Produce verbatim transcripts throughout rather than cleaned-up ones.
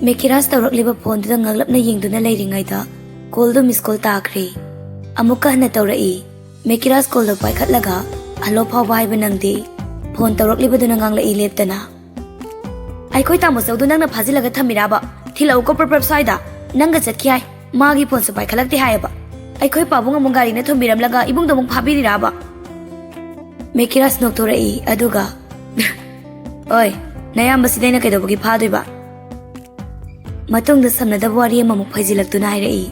ꯃꯦꯀꯤꯔꯥꯖ ꯇꯧꯔꯛꯂꯤꯕ ꯐꯣꯟꯗꯨꯗ ꯉꯛꯂꯞꯅ ꯌꯦꯡꯗꯨꯅ ꯂꯩꯔꯤꯉꯩꯗ ꯀꯣꯜꯗꯨ ꯃꯤꯁ ꯀꯣꯜ ꯇꯥꯈ꯭ꯔꯦ꯫ ꯑꯃꯨꯛꯀ ꯍꯟꯅ ꯇꯧꯔꯛꯏ꯫ ꯃꯦꯀꯤꯔꯥꯖ ꯀꯣꯜꯗꯣ ꯄꯥꯏꯈꯠꯂꯒ ꯍꯜꯂꯣ ꯐꯥꯎꯕ ꯍꯥꯏꯕ ꯅꯪꯗꯦ꯫ ꯐꯣꯟ ꯇꯧꯔꯛꯂꯤꯕꯗꯨꯅ ꯉꯥꯡꯂꯛꯏ ꯂꯦꯞꯇꯅ꯫ "ꯑꯩꯈꯣꯏ ꯇꯥꯃꯣꯆꯧꯗꯣ ꯅꯪꯅ ꯐꯥꯖꯤꯜꯂꯒ ꯊꯝꯃꯤꯔꯥꯕ? ꯊꯤꯜꯂꯛꯎꯀꯣ ꯄ꯭ꯔꯞ ꯄ꯭ꯔꯞ ꯁ꯭ꯋꯥꯏꯗ꯫ ꯅꯪꯒ ꯆꯠꯈꯤ ꯍꯥꯏ, ꯃꯥꯒꯤ ꯐꯣꯟꯁꯨ ꯄꯥꯏꯈꯠꯂꯛꯇꯦ ꯍꯥꯏꯌꯦꯕ꯫ ꯑꯩꯈꯣꯏ ꯄꯥꯕꯨꯡ ꯑꯃꯨꯛ ꯒꯥꯔꯤꯅ ꯊꯣꯝꯕꯤꯔꯝꯂꯒ ꯏꯕꯨꯡꯗꯣ ꯑꯃꯨꯛ ꯐꯥꯕꯤꯔꯤꯔꯥꯕ?" ꯃꯦꯀꯤꯔꯥꯖ ꯅꯣꯛꯊꯣꯔꯛꯏ, ꯑꯗꯨꯒ, "ꯑꯣꯏ, ꯅꯌꯥꯝꯕꯁꯤꯗ ꯑꯩꯅ ꯀꯩꯗꯧꯕꯒꯤ ꯐꯥꯗꯣꯏꯕ?" ꯃꯇꯨꯡꯗ ꯁꯝꯅꯗꯕ ꯋꯥꯔꯤ ꯑꯃꯃꯨꯛ ꯐꯩꯖꯤꯜꯂꯛꯇꯨꯅ ꯍꯥꯏꯔꯛꯏ,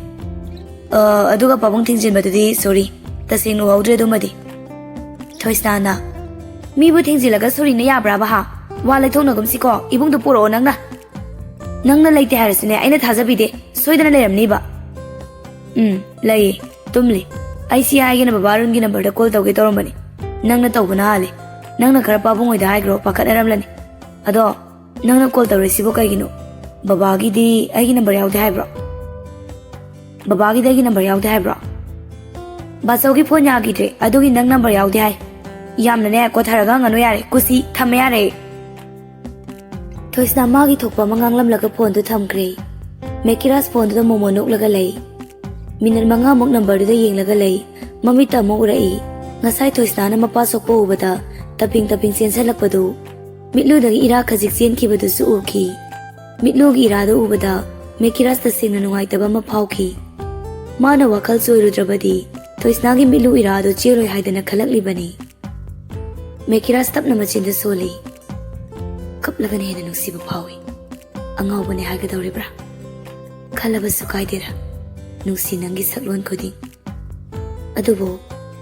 "ꯑ, ꯑꯗꯨꯒ ꯄꯥꯕꯨꯡ ꯊꯤꯡꯖꯤꯟꯕꯗꯨꯗꯤ ꯁꯣꯔꯤ, ꯇꯁꯦꯡꯅ ꯎꯍꯧꯗ꯭ꯔꯦ ꯑꯗꯨꯃꯗꯤ꯫" ꯊꯣꯏꯁꯅꯥꯅ, "ꯃꯤꯕꯨ ꯊꯤꯡꯖꯤꯜꯂꯒ ꯁꯣꯔꯤꯅ ꯌꯥꯕ꯭ꯔꯥꯕ ꯍꯥ? ꯋꯥ ꯂꯩꯊꯣꯛꯅꯒꯨꯝꯁꯤꯀꯣ, ꯏꯕꯨꯡꯗꯣ ꯄꯨꯔꯛꯑꯣ ꯅꯪꯅ꯫ ꯅꯪꯅ ꯂꯩꯇꯦ ꯍꯥꯏꯔꯁꯨꯅꯦ, ꯑꯩꯅ ꯊꯥꯖꯕꯤꯗꯦ, ꯁꯣꯏꯗꯅ ꯂꯩꯔꯝꯅꯤꯕ꯫" "ꯎꯝ, ꯂꯩꯌꯦ, ꯇꯨꯝꯂꯤ꯫ ꯑꯩ ꯁꯤ ꯍꯥꯏꯒꯦꯅ ꯕꯕꯥ ꯑꯔꯨꯟꯒꯤ ꯅꯝꯕꯔꯗ ꯀꯣꯜ ꯇꯧꯒꯦ ꯇꯧꯔꯝꯕꯅꯤ꯫ ꯅꯪꯅ ꯇꯧꯕꯅ ꯍꯥꯜꯂꯦ꯫ ꯅꯪꯅ ꯈꯔ ꯄꯥꯕꯨꯡ ꯍꯣꯏꯗ ꯍꯥꯏꯈ꯭ꯔꯣ, ꯄꯥꯈꯠꯅꯔꯝꯂꯅꯤ꯫ ꯑꯗꯣ, ꯅꯪꯅ ꯀꯣꯜ ꯇꯧꯔꯛꯏꯁꯤꯕꯨ ꯀꯩꯒꯤꯅꯣ? ꯕꯕꯥꯒꯤꯗꯤ ꯑꯩꯒꯤ ꯅꯝꯕꯔ ꯌꯥꯎꯗꯦ ꯍꯥꯏꯕ꯭ꯔꯣ? ꯕꯕꯥꯒꯤꯗꯤ ꯑꯩꯒꯤ ꯅꯝꯕꯔ ꯌꯥꯎꯗꯦ ꯍꯥꯏꯕ꯭ꯔꯣ?" "ꯕꯥꯆꯧꯒꯤ ꯐꯣꯟ ꯌꯥꯈꯤꯗ꯭ꯔꯦ, ꯑꯗꯨꯒꯤ ꯅꯪ ꯅꯝꯕꯔ ꯌꯥꯎꯗꯦ ꯍꯥꯏ꯫ ꯌꯥꯝꯅꯅꯦ, ꯀꯣꯊꯔꯒ ꯍꯪꯉꯅꯨ ꯌꯥꯔꯦ꯫ ꯀꯨꯁꯤ, ꯊꯝꯃꯦ ꯌꯥꯔꯦ꯫" ꯊꯣꯏꯁꯅꯥ ꯃꯥꯒꯤ ꯊꯣꯛꯄ ꯑꯃ ꯉꯥꯡꯂꯝꯂꯒ ꯐꯣꯟꯗꯨ ꯊꯝꯈ꯭ꯔꯦ꯫ ꯃꯦꯀꯤꯔꯥꯖ ꯐꯣꯟꯗꯨꯗ ꯃꯣꯃꯣ ꯅꯣꯛꯂꯒ ꯂꯩ꯫ ꯃꯤꯅꯠ ꯃꯉꯥꯃꯨꯛ ꯅꯝꯕꯔꯗꯨꯗ ꯌꯦꯡꯂꯒ ꯂꯩ꯫ ꯃꯃꯤꯠꯇ ꯑꯃꯨꯛ ꯎꯔꯛꯏ꯫ ꯉꯁꯥꯏ ꯊꯣꯏꯁꯅꯥꯅ ꯃꯄꯥ ꯁꯣꯛꯄ ꯎꯕꯗ ꯇꯞꯄꯤꯡ ꯇꯞꯄꯤꯡ ꯆꯦꯟꯁꯜꯂꯛꯄꯗꯨ꯫ ꯃꯤꯠꯂꯨꯗꯒꯤ ꯏꯔꯥ ꯈꯖꯤꯛ ꯆꯦꯟꯈꯤꯕꯗꯨꯁꯨ ꯎꯈꯤ꯫ ꯃꯤꯠꯂꯨꯒꯤ ꯏꯔꯥꯗꯨ ꯎꯕꯗ ꯃꯦꯀꯤꯔꯥꯖ ꯇꯁꯦꯡꯅ ꯅꯨꯡꯉꯥꯏꯇꯕ ꯑꯃ ꯐꯥꯎꯈꯤ꯫ ꯃꯥꯅ ꯋꯥꯈꯜ ꯆꯣꯏꯔꯨꯗ꯭ꯔꯕꯗꯤ ꯊꯣꯏꯁꯅꯥꯒꯤ ꯃꯤꯠꯂꯨ ꯏꯔꯥ ꯑꯗꯨ ꯆꯦꯜꯂꯣꯏ ꯍꯥꯏꯗꯅ ꯈꯜꯂꯛꯂꯤꯕꯅꯤ꯫ ꯃꯦꯀꯤꯔꯥꯖ ꯇꯞꯅ ꯃꯆꯤꯟꯗ ꯁꯣꯜꯂꯤ꯫ "ꯀꯞꯂꯒꯅ ꯍꯦꯟꯅ ꯅꯨꯡꯁꯤꯕ ꯐꯥꯎꯏ꯫ ꯑꯉꯥꯎꯕꯅꯦ ꯍꯥꯏꯒꯗꯧꯔꯤꯕ꯭ꯔꯥ? ꯈꯜꯂꯕꯁꯨ ꯀꯥꯏꯗꯦꯗ꯫ ꯅꯨꯡꯁꯤ ꯅꯪꯒꯤ ꯁꯛꯂꯣꯟ ꯈꯨꯗꯤꯡ꯫ ꯑꯗꯨꯕꯨ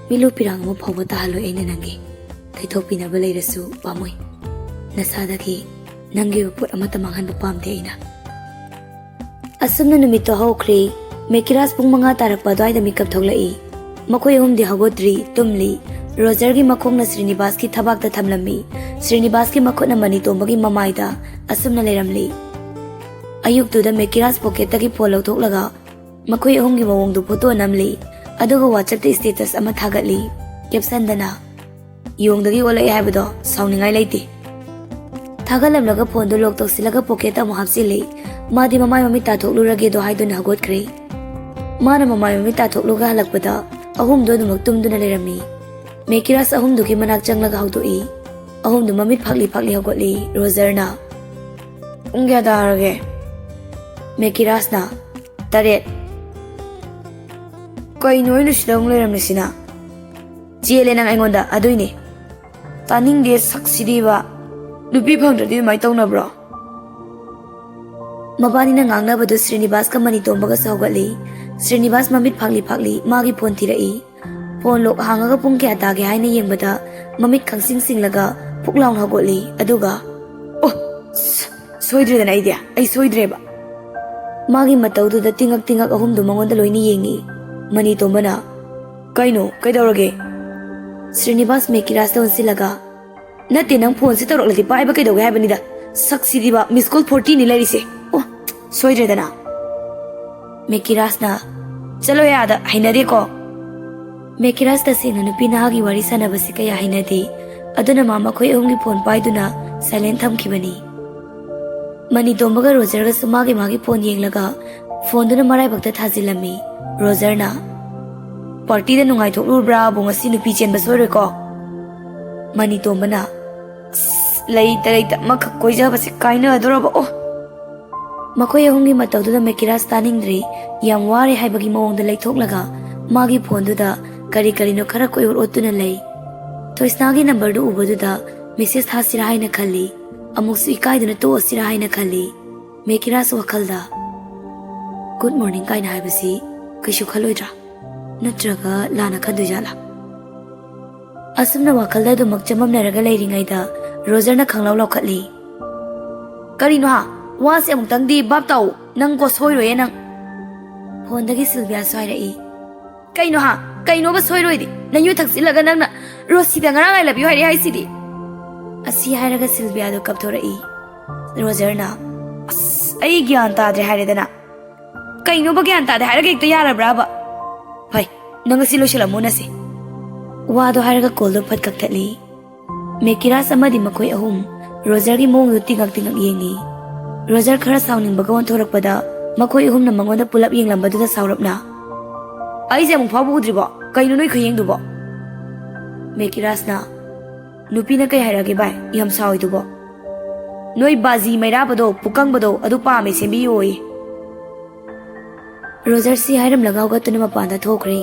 ꯃꯤꯠꯂꯨ ꯄꯤꯔꯥꯡ ꯑꯃ ꯐꯥꯎꯕ ꯇꯥꯍꯜꯂꯣꯏ ꯑꯩꯅ ꯅꯪꯒꯤ꯫ ꯊꯩꯊꯣꯛꯄꯤꯅꯕ ꯂꯩꯔꯁꯨ ꯄꯥꯝꯃꯨꯏ꯫ ꯅꯁꯥꯗꯒꯤ ꯅꯪꯒꯤ ꯑꯣꯏꯕ ꯄꯣꯠ ꯑꯃꯠꯇ ꯃꯥꯡꯍꯟꯕ ꯄꯥꯝꯗꯦ ꯑꯩꯅ꯫" ꯑꯁꯨꯝꯅ ꯅꯨꯃꯤꯠꯇꯣ ꯍꯧꯈ꯭ꯔꯦ꯫ ꯃꯦꯀꯤꯔꯥꯖ ꯄꯨꯡ ꯃꯉꯥ ꯇꯥꯔꯛꯄ ꯑꯗꯨꯋꯥꯏꯗ ꯃꯤꯀꯞ ꯊꯣꯛꯂꯛꯏ꯫ ꯃꯈꯣꯏ ꯑꯍꯨꯝꯗꯤ ꯍꯧꯒꯠꯇ꯭ꯔꯤ, ꯇꯨꯝꯂꯤ꯫ ꯔꯣꯖꯔꯒꯤ ꯃꯈꯣꯡꯅ ꯁ꯭ꯔꯤꯅꯤꯕꯥꯁꯀꯤ ꯊꯕꯥꯛꯇ ꯊꯝꯂꯝꯃꯤ꯫ ꯁ꯭ꯔꯤꯅꯤꯕꯥꯁꯀꯤ ꯃꯈꯨꯠꯅ ꯃꯅꯤꯇꯣꯝꯕꯒꯤ ꯃꯃꯥꯏꯗ ꯑꯁꯨꯝꯅ ꯂꯩꯔꯝꯂꯤ꯫ ꯑꯌꯨꯛꯇꯨꯗ ꯃꯦꯀꯤꯔꯥꯖ ꯄꯣꯀꯦꯠꯇꯒꯤ ꯐꯣꯟ ꯂꯧꯊꯣꯛꯂꯒ ꯃꯈꯣꯏ ꯑꯍꯨꯝꯒꯤ ꯃꯑꯣꯡꯗꯨ ꯐꯣꯇꯣ ꯅꯝꯂꯤ꯫ ꯑꯗꯨꯒ WhatsAppꯇ status ꯑꯃ ꯊꯥꯒꯠꯂꯤ꯫ ꯀꯦꯞꯁꯟꯗꯅ, "ꯌꯣꯡꯗꯒꯤ ꯑꯣꯜꯂꯛꯑꯦ ꯍꯥꯏꯕꯗꯣ ꯁꯥꯎꯅꯤꯡꯉꯥꯏ ꯂꯩꯇꯦ꯫" ꯊꯥꯒꯠꯂꯝꯂꯒ ꯐꯣꯟꯗꯨ ꯂꯣꯛ ꯇꯧꯁꯤꯜꯂꯒ ꯄꯣꯀꯦꯠꯇ ꯑꯃꯨꯛ ꯍꯥꯞꯆꯤꯜꯂꯤ꯫ ꯃꯥꯗꯤ ꯃꯃꯥꯏ ꯃꯃꯤꯠ ꯇꯥꯊꯣꯛꯂꯨꯔꯒꯦꯗꯣ ꯍꯥꯏꯗꯨꯅ ꯍꯧꯒꯠꯈ꯭ꯔꯦ꯫ ꯃꯥꯅ ꯃꯃꯥꯏ ꯃꯃꯤꯠ ꯇꯥꯊꯣꯛꯂꯒ ꯍꯜꯂꯛꯄꯗ ꯑꯍꯨꯝꯗꯣ ꯑꯗꯨꯃꯛ ꯇꯨꯝꯗꯨꯅ ꯂꯩꯔꯝꯃꯤ꯫ ꯃꯦꯀꯤꯔꯥꯁ ꯑꯍꯨꯝꯗꯨꯒꯤ ꯃꯅꯥꯛ ꯆꯪꯂꯒ ꯍꯧꯗꯣꯛꯏ꯫ ꯑꯍꯨꯝꯗꯨ ꯃꯃꯤꯠ ꯐꯥꯛꯂꯤ ꯐꯥꯛꯂꯤ ꯍꯧꯒꯠꯂꯤ꯫ ꯔꯣꯖꯔꯅ, "ꯄꯨꯡ ꯀꯌꯥ ꯇꯥꯔꯒꯦ?" ꯃꯦꯀꯤꯔꯥꯁꯅ, "ꯇꯔꯦꯠ"꯫ "ꯀꯩꯅꯣ ꯑꯩꯅ ꯁꯤꯗ ꯑꯃꯨꯛ ꯂꯩꯔꯝꯃꯤꯁꯤꯅ?" "ꯆꯦꯜꯂꯦ ꯅꯪ ꯑꯩꯉꯣꯟꯗ, ꯑꯗꯨꯏꯅꯦ"꯫ "ꯇꯥꯅꯤꯡꯗꯦ ꯁꯛꯁꯤꯗꯤꯕ꯫ ꯅꯨꯄꯤ ꯐꯪꯗ꯭ꯔꯗꯤ ꯑꯗꯨꯃꯥꯏꯅ ꯇꯧꯅꯕ꯭ꯔꯣ?" ꯃꯕꯥꯅꯤꯅ ꯉꯥꯡꯅꯕꯗꯨ ꯁ꯭ꯔꯤꯅꯤꯕꯥꯁꯀ ꯃꯅꯤꯇꯣꯝꯕꯒꯁꯨ ꯍꯧꯒꯠꯂꯤ꯫ ꯁ꯭ꯔꯤꯅꯤꯕꯥꯁ ꯃꯃꯤꯠ ꯐꯥꯛꯂꯤ ꯐꯥꯛꯂꯤ ꯃꯥꯒꯤ ꯐꯣꯟ ꯊꯤꯔꯛꯏ꯫ ꯐꯣꯟ ꯂꯣꯛ ꯍꯥꯡꯉꯒ ꯄꯨꯡ ꯀꯌꯥ ꯇꯥꯒꯦ ꯍꯥꯏꯅ ꯌꯦꯡꯕꯗ ꯃꯃꯤꯠ ꯈꯪꯁꯤꯡ ꯁꯤꯡꯂꯒ ꯐꯨꯛ ꯂꯥꯎꯅ ꯍꯧꯒꯠꯂꯤ꯫ ꯑꯗꯨꯒ, "ꯑꯣ, ꯁ-, ꯁꯣꯏꯗ꯭ꯔꯦꯗꯅ ꯑꯩꯗꯤ, ꯑꯩ ꯁꯣꯏꯗ꯭ꯔꯦꯕ"꯫ ꯃꯥꯒꯤ ꯃꯇꯧꯗꯨꯗ ꯇꯤꯡꯉꯛ ꯇꯤꯡꯉꯛ ꯑꯍꯨꯝꯗꯨ ꯃꯉꯣꯟꯗ ꯂꯣꯏꯅ ꯌꯦꯡꯉꯤ꯫ ꯃꯅꯤꯇꯣꯝꯕꯅ, "ꯀꯩꯅꯣ? ꯀꯩꯗꯧꯔꯒꯦ?" ꯁ꯭ꯔꯤꯅꯤꯕꯥꯁ ꯃꯦꯀꯤꯔꯥꯁꯇ ꯑꯣꯟꯁꯤꯜꯂꯒ, "ꯅꯠꯇꯦ, ꯅꯪ ꯐꯣꯟꯁꯦ ꯇꯧꯔꯛꯂꯗꯤ ꯄꯥꯏꯕ ꯀꯩꯗꯧꯒꯦ ꯍꯥꯏꯕꯅꯤꯗ? ꯁꯛꯁꯤꯗꯤꯕ, ꯃꯤꯁ ꯀꯣꯜ ꯐꯣꯔꯇꯤꯅꯤ ꯂꯩꯔꯤꯁꯦ꯫ ꯑꯣ, ꯁꯣꯏꯗ꯭ꯔꯦꯗꯅ"꯫ ꯃꯦꯀꯤꯔꯥꯁꯅ, "ꯆꯠꯂꯣꯍꯦ ꯑꯥꯗ, ꯍꯩꯅꯗꯦꯀꯣ"꯫ ꯃꯦꯀꯤꯔꯥꯁ ꯇꯁꯦꯡꯅ ꯅꯨꯄꯤ ꯅꯍꯥꯒꯤ ꯋꯥꯔꯤ ꯁꯥꯟꯅꯕꯁꯤ ꯀꯌꯥ ꯍꯩꯅꯗꯦ, ꯑꯗꯨꯅ ꯃꯥ ꯃꯈꯣꯏ ꯑꯍꯨꯝꯒꯤ ꯐꯣꯟ ꯄꯥꯏꯗꯨꯅ ꯁꯥꯏꯂꯦꯟ ꯊꯝꯈꯤꯕꯅꯤ꯫ ꯃꯅꯤꯇꯣꯝꯕꯒ ꯔꯣꯖꯔꯒꯁꯨ ꯃꯥꯒꯤ ꯃꯥꯒꯤ ꯐꯣꯟ ꯌꯦꯡꯂꯒ ꯐꯣꯟꯗꯨꯅ ꯃꯔꯥꯏꯕꯛꯇ ꯊꯥꯖꯤꯜꯂꯝꯃꯤ꯫ ꯔꯣꯖꯔꯅ, "ꯄꯥꯔꯇꯤꯗ ꯅꯨꯡꯉꯥꯏꯊꯣꯛꯂꯨꯕ꯭ꯔꯥꯕꯨ ꯉꯁꯤ ꯅꯨꯄꯤ ꯆꯦꯟꯕ ꯁꯣꯏꯔꯣꯏꯀꯣ"꯫ ꯃꯅꯤꯇꯣꯝꯕꯅ, "ꯑꯁ, ꯂꯩꯇ ꯂꯩꯇ ꯑꯃꯈꯛ ꯀꯣꯏꯖꯕꯁꯦ ꯀꯥꯏꯅꯗꯣꯔꯕ ꯑꯣ"꯫ ꯃꯈꯣꯏ ꯑꯍꯨꯝꯒꯤ ꯃꯇꯧꯗꯨꯗ ꯃꯦꯀꯤꯔꯥꯁ ꯇꯥꯅꯤꯡꯗ꯭ꯔꯦ꯫ ꯌꯥꯝ ꯋꯥꯔꯦ ꯍꯥꯏꯕꯒꯤ ꯃꯑꯣꯡꯗ ꯂꯩꯊꯣꯛꯂꯒ ꯃꯥꯒꯤ ꯐꯣꯟꯗꯨꯗ ꯀꯔꯤ ꯀꯔꯤꯅꯣ ꯈꯔ ꯀꯣꯏꯑꯣꯠ ꯑꯣꯠꯇꯨꯅ ꯂꯩ꯫ ꯊꯣꯏꯁꯅꯥꯒꯤ ꯅꯝꯕꯔꯗꯨ ꯎꯕꯗꯨꯗ ꯃꯦꯁꯦꯖ ꯊꯥꯁꯤꯔꯥ ꯍꯥꯏꯅ ꯈꯜꯂꯤ꯫ ꯑꯃꯨꯛꯁꯨ ꯏꯀꯥꯏꯗꯨꯅ ꯇꯣꯛꯑꯁꯤꯔꯥ ꯍꯥꯏꯅ ꯈꯜꯂꯤ꯫ ꯃꯦꯀꯤꯔꯥꯁ ꯋꯥꯈꯜꯗ, "ꯒꯨꯗ ꯃꯣꯔꯅꯤꯡ" ꯀꯥꯏꯅ ꯍꯥꯏꯕꯁꯤ ꯀꯩꯁꯨ ꯈꯜꯂꯣꯏꯗ꯭ꯔꯥ? ꯅꯠꯇ꯭ꯔꯒ ꯂꯥꯟꯅ ꯈꯟꯗꯣꯏꯖꯥꯠꯂꯥ? ꯑꯁꯨꯝꯅ ꯋꯥꯈꯜꯗ ꯑꯗꯨꯃꯛ ꯆꯃꯝꯅꯔꯒ ꯂꯩꯔꯤꯉꯩꯗ ꯔꯣꯖꯔꯅ ꯈꯪꯂꯥꯎ ꯂꯥꯎꯈꯠꯂꯤ꯫ "ꯀꯔꯤꯅꯣ ꯍꯥ? ꯋꯥꯁꯦ ꯑꯃꯨꯛꯇꯪꯗꯤ ꯚꯥꯞ ꯇꯥꯎ꯫ ꯅꯪꯀꯣ ꯁꯣꯏꯔꯣꯏꯌꯦ ꯅꯪ"꯫ ꯐꯣꯟꯗꯒꯤ ꯁꯤꯜꯚꯤꯌꯥꯁꯨ ꯍꯥꯏꯔꯛꯏ꯫ "ꯀꯩꯅꯣ ꯍꯥ? ꯀꯩꯅꯣꯕ ꯁꯣꯏꯔꯣꯏꯗꯤ? ꯅꯪ ꯌꯨ ꯊꯛꯆꯤꯜꯂꯒ ꯅꯪꯅ ꯔꯣꯁꯤꯗ ꯉꯔꯥꯡ "I love you" ꯍꯥꯏꯔꯛꯑꯦ ꯍꯥꯏꯁꯤꯗꯤ"꯫ ꯑꯁꯤ ꯍꯥꯏꯔꯒ ꯁꯤꯜꯚꯤꯌꯥꯗꯣ ꯀꯞꯊꯣꯔꯛꯏ꯫ ꯔꯣꯖꯔꯅ, "ꯑꯁ, ꯑꯩ ꯒ꯭ꯌꯥꯟ ꯇꯥꯗ꯭ꯔꯦ ꯍꯥꯏꯔꯦꯗꯅ꯫ ꯀꯩꯅꯣꯕ ꯒ꯭ꯌꯥꯟ ꯇꯥꯗꯦ ꯍꯥꯏꯔꯒ ꯍꯦꯛꯇ ꯌꯥꯔꯕ꯭ꯔꯥꯕ? ꯐꯩ, ꯅꯪ ꯑꯁꯤ ꯂꯣꯏꯁꯤꯜꯂꯝꯃꯣ ꯅꯁꯦ"꯫ ꯋꯥꯗꯣ ꯍꯥꯏꯔꯒ ꯀꯣꯜꯗꯣ ꯐꯠ ꯀꯛꯊꯠꯂꯤ꯫ ꯃꯦꯀꯤꯔꯥꯁ ꯑꯃꯗꯤ ꯃꯈꯣꯏ ꯑꯍꯨꯝ ꯔꯣꯖꯔꯒꯤ ꯃꯑꯣꯡꯗꯨ ꯇꯤꯉꯛ ꯇꯤꯉꯛ ꯌꯦꯡꯉꯤ꯫ ꯔꯣꯖꯔ ꯈꯔ ꯁꯥꯎꯅꯤꯡꯕꯒ ꯑꯣꯟꯊꯣꯔꯛꯄꯗ ꯃꯈꯣꯏ ꯑꯍꯨꯝꯅ ꯃꯉꯣꯟꯗ ꯄꯨꯂꯞ ꯌꯦꯡꯂꯝꯕꯗꯨꯗ ꯁꯥꯎꯔꯞꯅ, "ꯑꯩꯁꯦ ꯑꯃꯨꯛ ꯐꯥꯎꯕ ꯎꯗ꯭ꯔꯤꯕꯣ? ꯀꯩꯅꯣ ꯅꯣꯏ ꯈꯨꯌꯦꯡꯗꯨꯕꯣ?" ꯃꯦꯀꯤꯔꯥꯁꯅ, "ꯅꯨꯄꯤꯅ ꯀꯩ ꯍꯥꯏꯔꯛꯑꯒꯦ ꯚꯥꯏ, ꯌꯥꯝ ꯁꯥꯎꯏꯗꯨꯕꯣ?" "ꯅꯣꯏ ꯕꯥꯖꯤ ꯃꯩꯔꯥꯕꯗꯣ, ꯄꯨꯀꯪꯕꯗꯣ, ꯑꯗꯨ ꯄꯥꯝꯃꯦ, ꯁꯦꯝꯕꯤꯌꯣꯌꯦ꯫" ꯔꯣꯖꯔ ꯁꯤ ꯍꯥꯏꯔꯝꯂꯒ ꯍꯧꯒꯠꯇꯨꯅ ꯃꯄꯥꯟꯗ ꯊꯣꯛꯈ꯭ꯔꯦ꯫